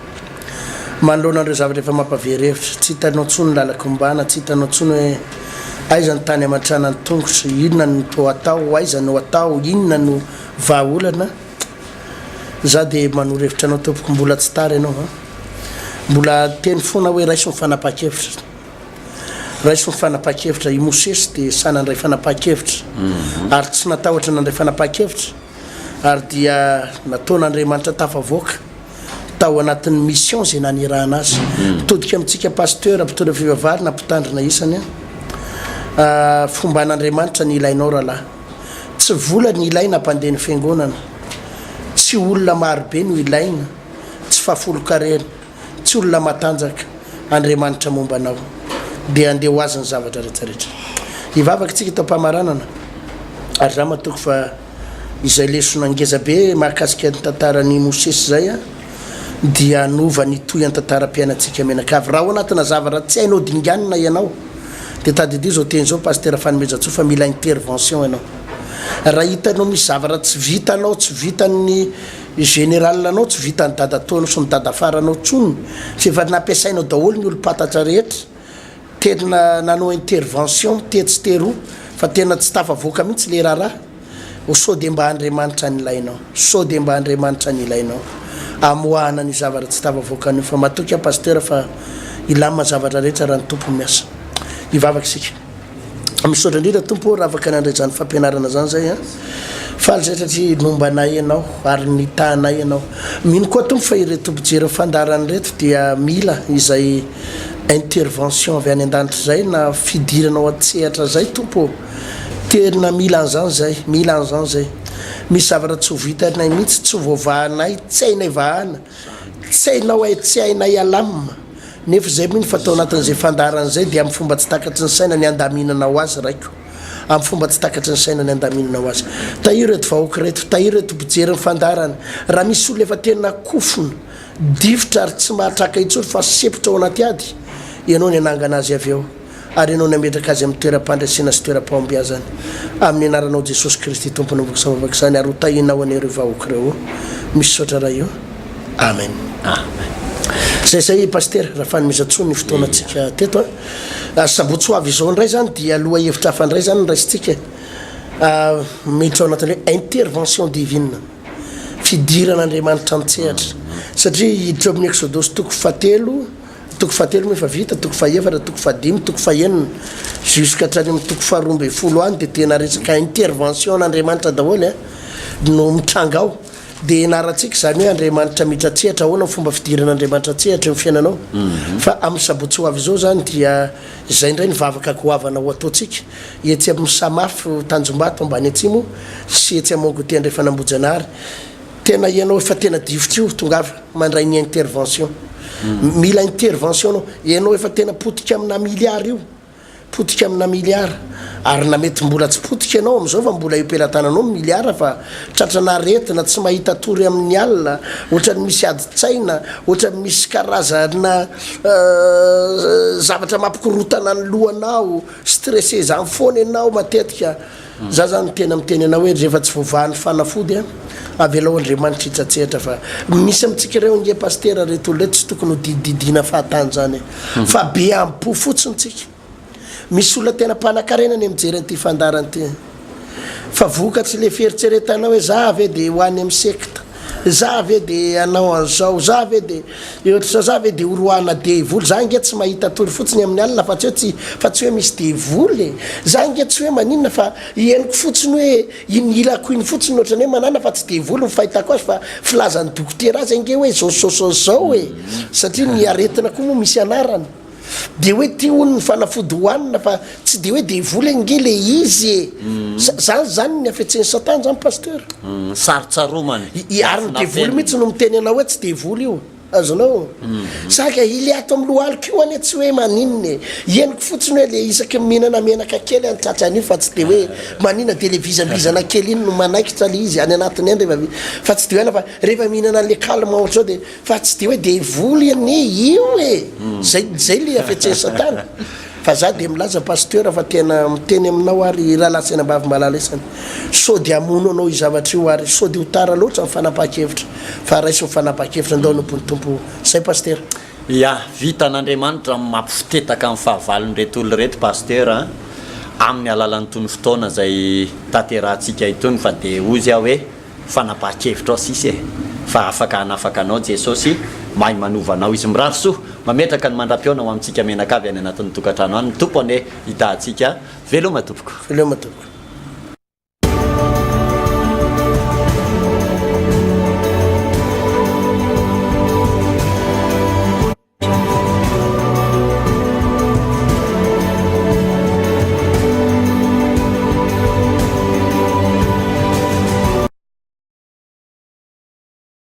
Manoloana an'ireo zavatra efa mampavery hevitra, tsy hitanao intsony ny lalan-kombana, tsy hitanao intsony hoe aiza ny tany hamatrana ny tongotra, inona no tô atao, aiza no atao, inona no vahaolana. Za dia manoro hevitra anao tompoko mbola tsy tara ianao an! Mbola teny foana hoe raiso ny fanapahan-kevitra. Raiso ny fanapahan-kevitra. I Mosesy dia sahy nandray fanapahan-kevitra. Ary tsy natahotra nandray fanapahan-kevitra. Ary dia nataon'Andriamanitra tafavoaka tao anatin'ny mission izay nanirahana azy. Mitodika amintsika pasteur, mpitondra fivavahana, mpitandrina isany an! Fomban'Andriamanitra ny ilainao rahalahy. Tsy vola ny ilaina hampandeha ny fiangonana, tsy olona marobe no ilaina, tsy fahafolon-karena, tsy olona matanjaka, Andriamanitra momba anao. Dia handeha ho azy ny zavatra rehetra rehetra. Hivavaka isika eto am-pamaranana, ary za matoky fa izay lesona ngeza be mahakasika ny tantaran'i Mosesy izay dia hanova ny tohin'ny tantaram-piainantsika mianakavy. Raha ao anatina zavatra tsy hainao dinganina ianao, Dia tadidio izao teny izao Pasitera Fanomezantsoa fa mila intervention ianao. Raha hitanao misy zavatra tsy vitanao, tsy vitan'ny général anao, tsy vitan'ny dadatoanao sy ny dadafaranao intsony, fa efa nampiasainao daholo ny olom-pantatra rehetra, tena nanao intervention tetsy teroa fa tena tsy tafavoaka mihitsy le raharaha, O sao dia mba Andriamanitra ny ilainao, sao dia mba Andriamanitra ny ilainao amoahana an'io zavatra tsy tafavoaka an'io fa matoky aho Pasteur fa hilamina zavatra rehetra raha ny Tompo miasa. Hivavaka isika. Misaotra indrindra Tompo ô raha afaka nandray izany fampianarana izany zay an. Faly zay satria nomba anay ianao ary nitaha anay ianao. Mino koa Tompo fa ireto mpijery ny fandaharana ireto dia mila izay intervention avy any an-danitra izay na fidirana ao an-tsehatra izay Tompo ô. Tena mila an'izany zay, mila an'izany zay. Misy zavatra tsy ho vitanay mihitsy, tsy ho voavahanay, tsy hainay vahana, tsy hainao hay, tsy hainay alamina. Nefa izay mino fa tao anatin'izay fandaharana izay dia amin'ny fomba tsy takatry ny saina ny handaminanao azy Raiko. Amin'ny fomba tsy takatry ny saina ny handaminanao azy. Tahio ireto vahoaka ireto, tahio ireto mpijery ny fandaharana. Raha misy olona efa tena kofona, difotra ary tsy mahatraka intsony fa sempotra ao anaty ady, Ianao ny hanangana azy avy eo. ary Ianao nametraka azy amin'ny toeram-pandresena sy toeram-pahombiazana. Amin'ny Anaranao Jesosy Kristy Tompo no voasamavaka izany ary ho tahianao anie ireo vahoaka ireo. Misaotra Ray o. Amen. Amen. Zay zay Pasitera raha fanomezantsoa ny fotoanantsika teto a. Sabotsy ho avy izao indray zany dia lohahevitra hafa indray zany no raisintsika e. Miditra ao anatin'ny hoe intervention divine. Fidiran'Andriamanitra an-tsehatra. Satria hiditra ao amin'ny Eksodosy toko fahatelo Toko fahatelo moa efa vita, toko fahefatra, toko fahadimy, toko fahenina, jusqu'à hatrany amin'ny toko faharoa ambinifolo any dia tena resaka intervention an'Andriamanitra daholo eh, no mitranga ao. Dia ianarantsika izany hoe Andriamanitra miditra an-tsehatra, ahoana ny fomba fidiran'Andriamanitra an-tsehatra eo amin'ny fiainanao. Fa amin'ny sabotsy ho avy izao izany dia izay indray ny vavaka goavana ho ataontsika etsy amin'ny Samaf Tanjombato ambany atsimo sy etsy Amongote Andrefan'Ambohijanahary. Tena ianao efa tena difotra io tongava mandray ny intervention. Mila intervention anao. Ianao efa tena potika amina milliard io. Potika amina milliard. Ary na mety mbola tsy potika ianao amin'izao fa mbola eo am-pelatananao ny milliard fa tratrana aretina, tsy mahita tory amin'ny alina, ohatran'ny misy adin-tsaina, ohatran'ny misy karazana zavatra mampikorontana ny lohanao, stressé zany foana ianao matetika. Za zany tena miteny anao hoe rehefa tsy voavahan'ny fanafody an, avelao Andriamanitra hitsatsehatra fa misy amintsika ireo ange Pasitera reto olona reto tsy tokony ho didididiana fahatany zany e, fa be ampo fotsiny tsika. Misy olona tena mpanakarena anie mijery an'ity fandaharana ity fa vokatry le fieritreretanao hoe za ve de ho any amin'ny sekta. Za ve de hanao an'izao, za ve de ohatr'izao, za ve de horoahana devoly, za ange tsy mahita tory fotsiny amin'ny alina fa tsy hoe tsy fa tsy hoe misy devoly e! Za ange tsy hoe maninona fa henoko fotsiny hoe iny ilako iny fotsiny no ohatran'ny hoe manana fa tsy devoly ny fahitako azy fa filazan'ny dokotera azy ange hoe zao sy zao sy zao e! Satria ny aretina koa moa misy anarany. Dia hoe ty hono ny fanafody hohanina fa tsy dia hoe devoly ange le izy e! Zany zany ny hafetsen'i Satan zany Pasteur. Sarotsaromany. I ary ny devoly mihitsy no miteny anao hoe tsy devoly io. Azonao? Saka ile ato amin'ny lohaliko io anie tsy hoe maninona e! Henoko fotsiny hoe le isaky ny mihinana menaka kely any tratran'io fa tsy dia hoe maninona dia le vizambizana kely iny no manaikitra le izy any anatiny any rehefa fa tsy dia hoe fa rehefa mihinana an'le calmant ohatr'izao dia Fa tsy dia hoe devoly anie io e! Zay zay le hafetsen'i satana. Fa za dia milaza Pasteur fa tena miteny aminao ary rahalahy sy anabavy malala isany, sao dia hamono anao io zavatra io ary sao dia ho tara loatra ny fanapahan-kevitra fa raiso ny fanapahan-kevitra ndao hanompo ny Tompo. Zay Pasitera. Ya, vitan'Andriamanitra ny mampifitetaka ny fahavalon'ireto olona ireto Pasteur a, amin'ny alalan'itony fotoana izay tanterahantsika itony fa dia hozy aho hoe Fanapahan-kevitrao sisa e! Fa afaka hanafaka anao Jesosy, mahay manova anao Izy. Mirary soa, mametraka ny mandra-pihaona ho amintsika mianakavy any anatin'ny tokantrano any. Ny Tompo anie hitaha antsika. Veloma tompoko. Veloma tompoko.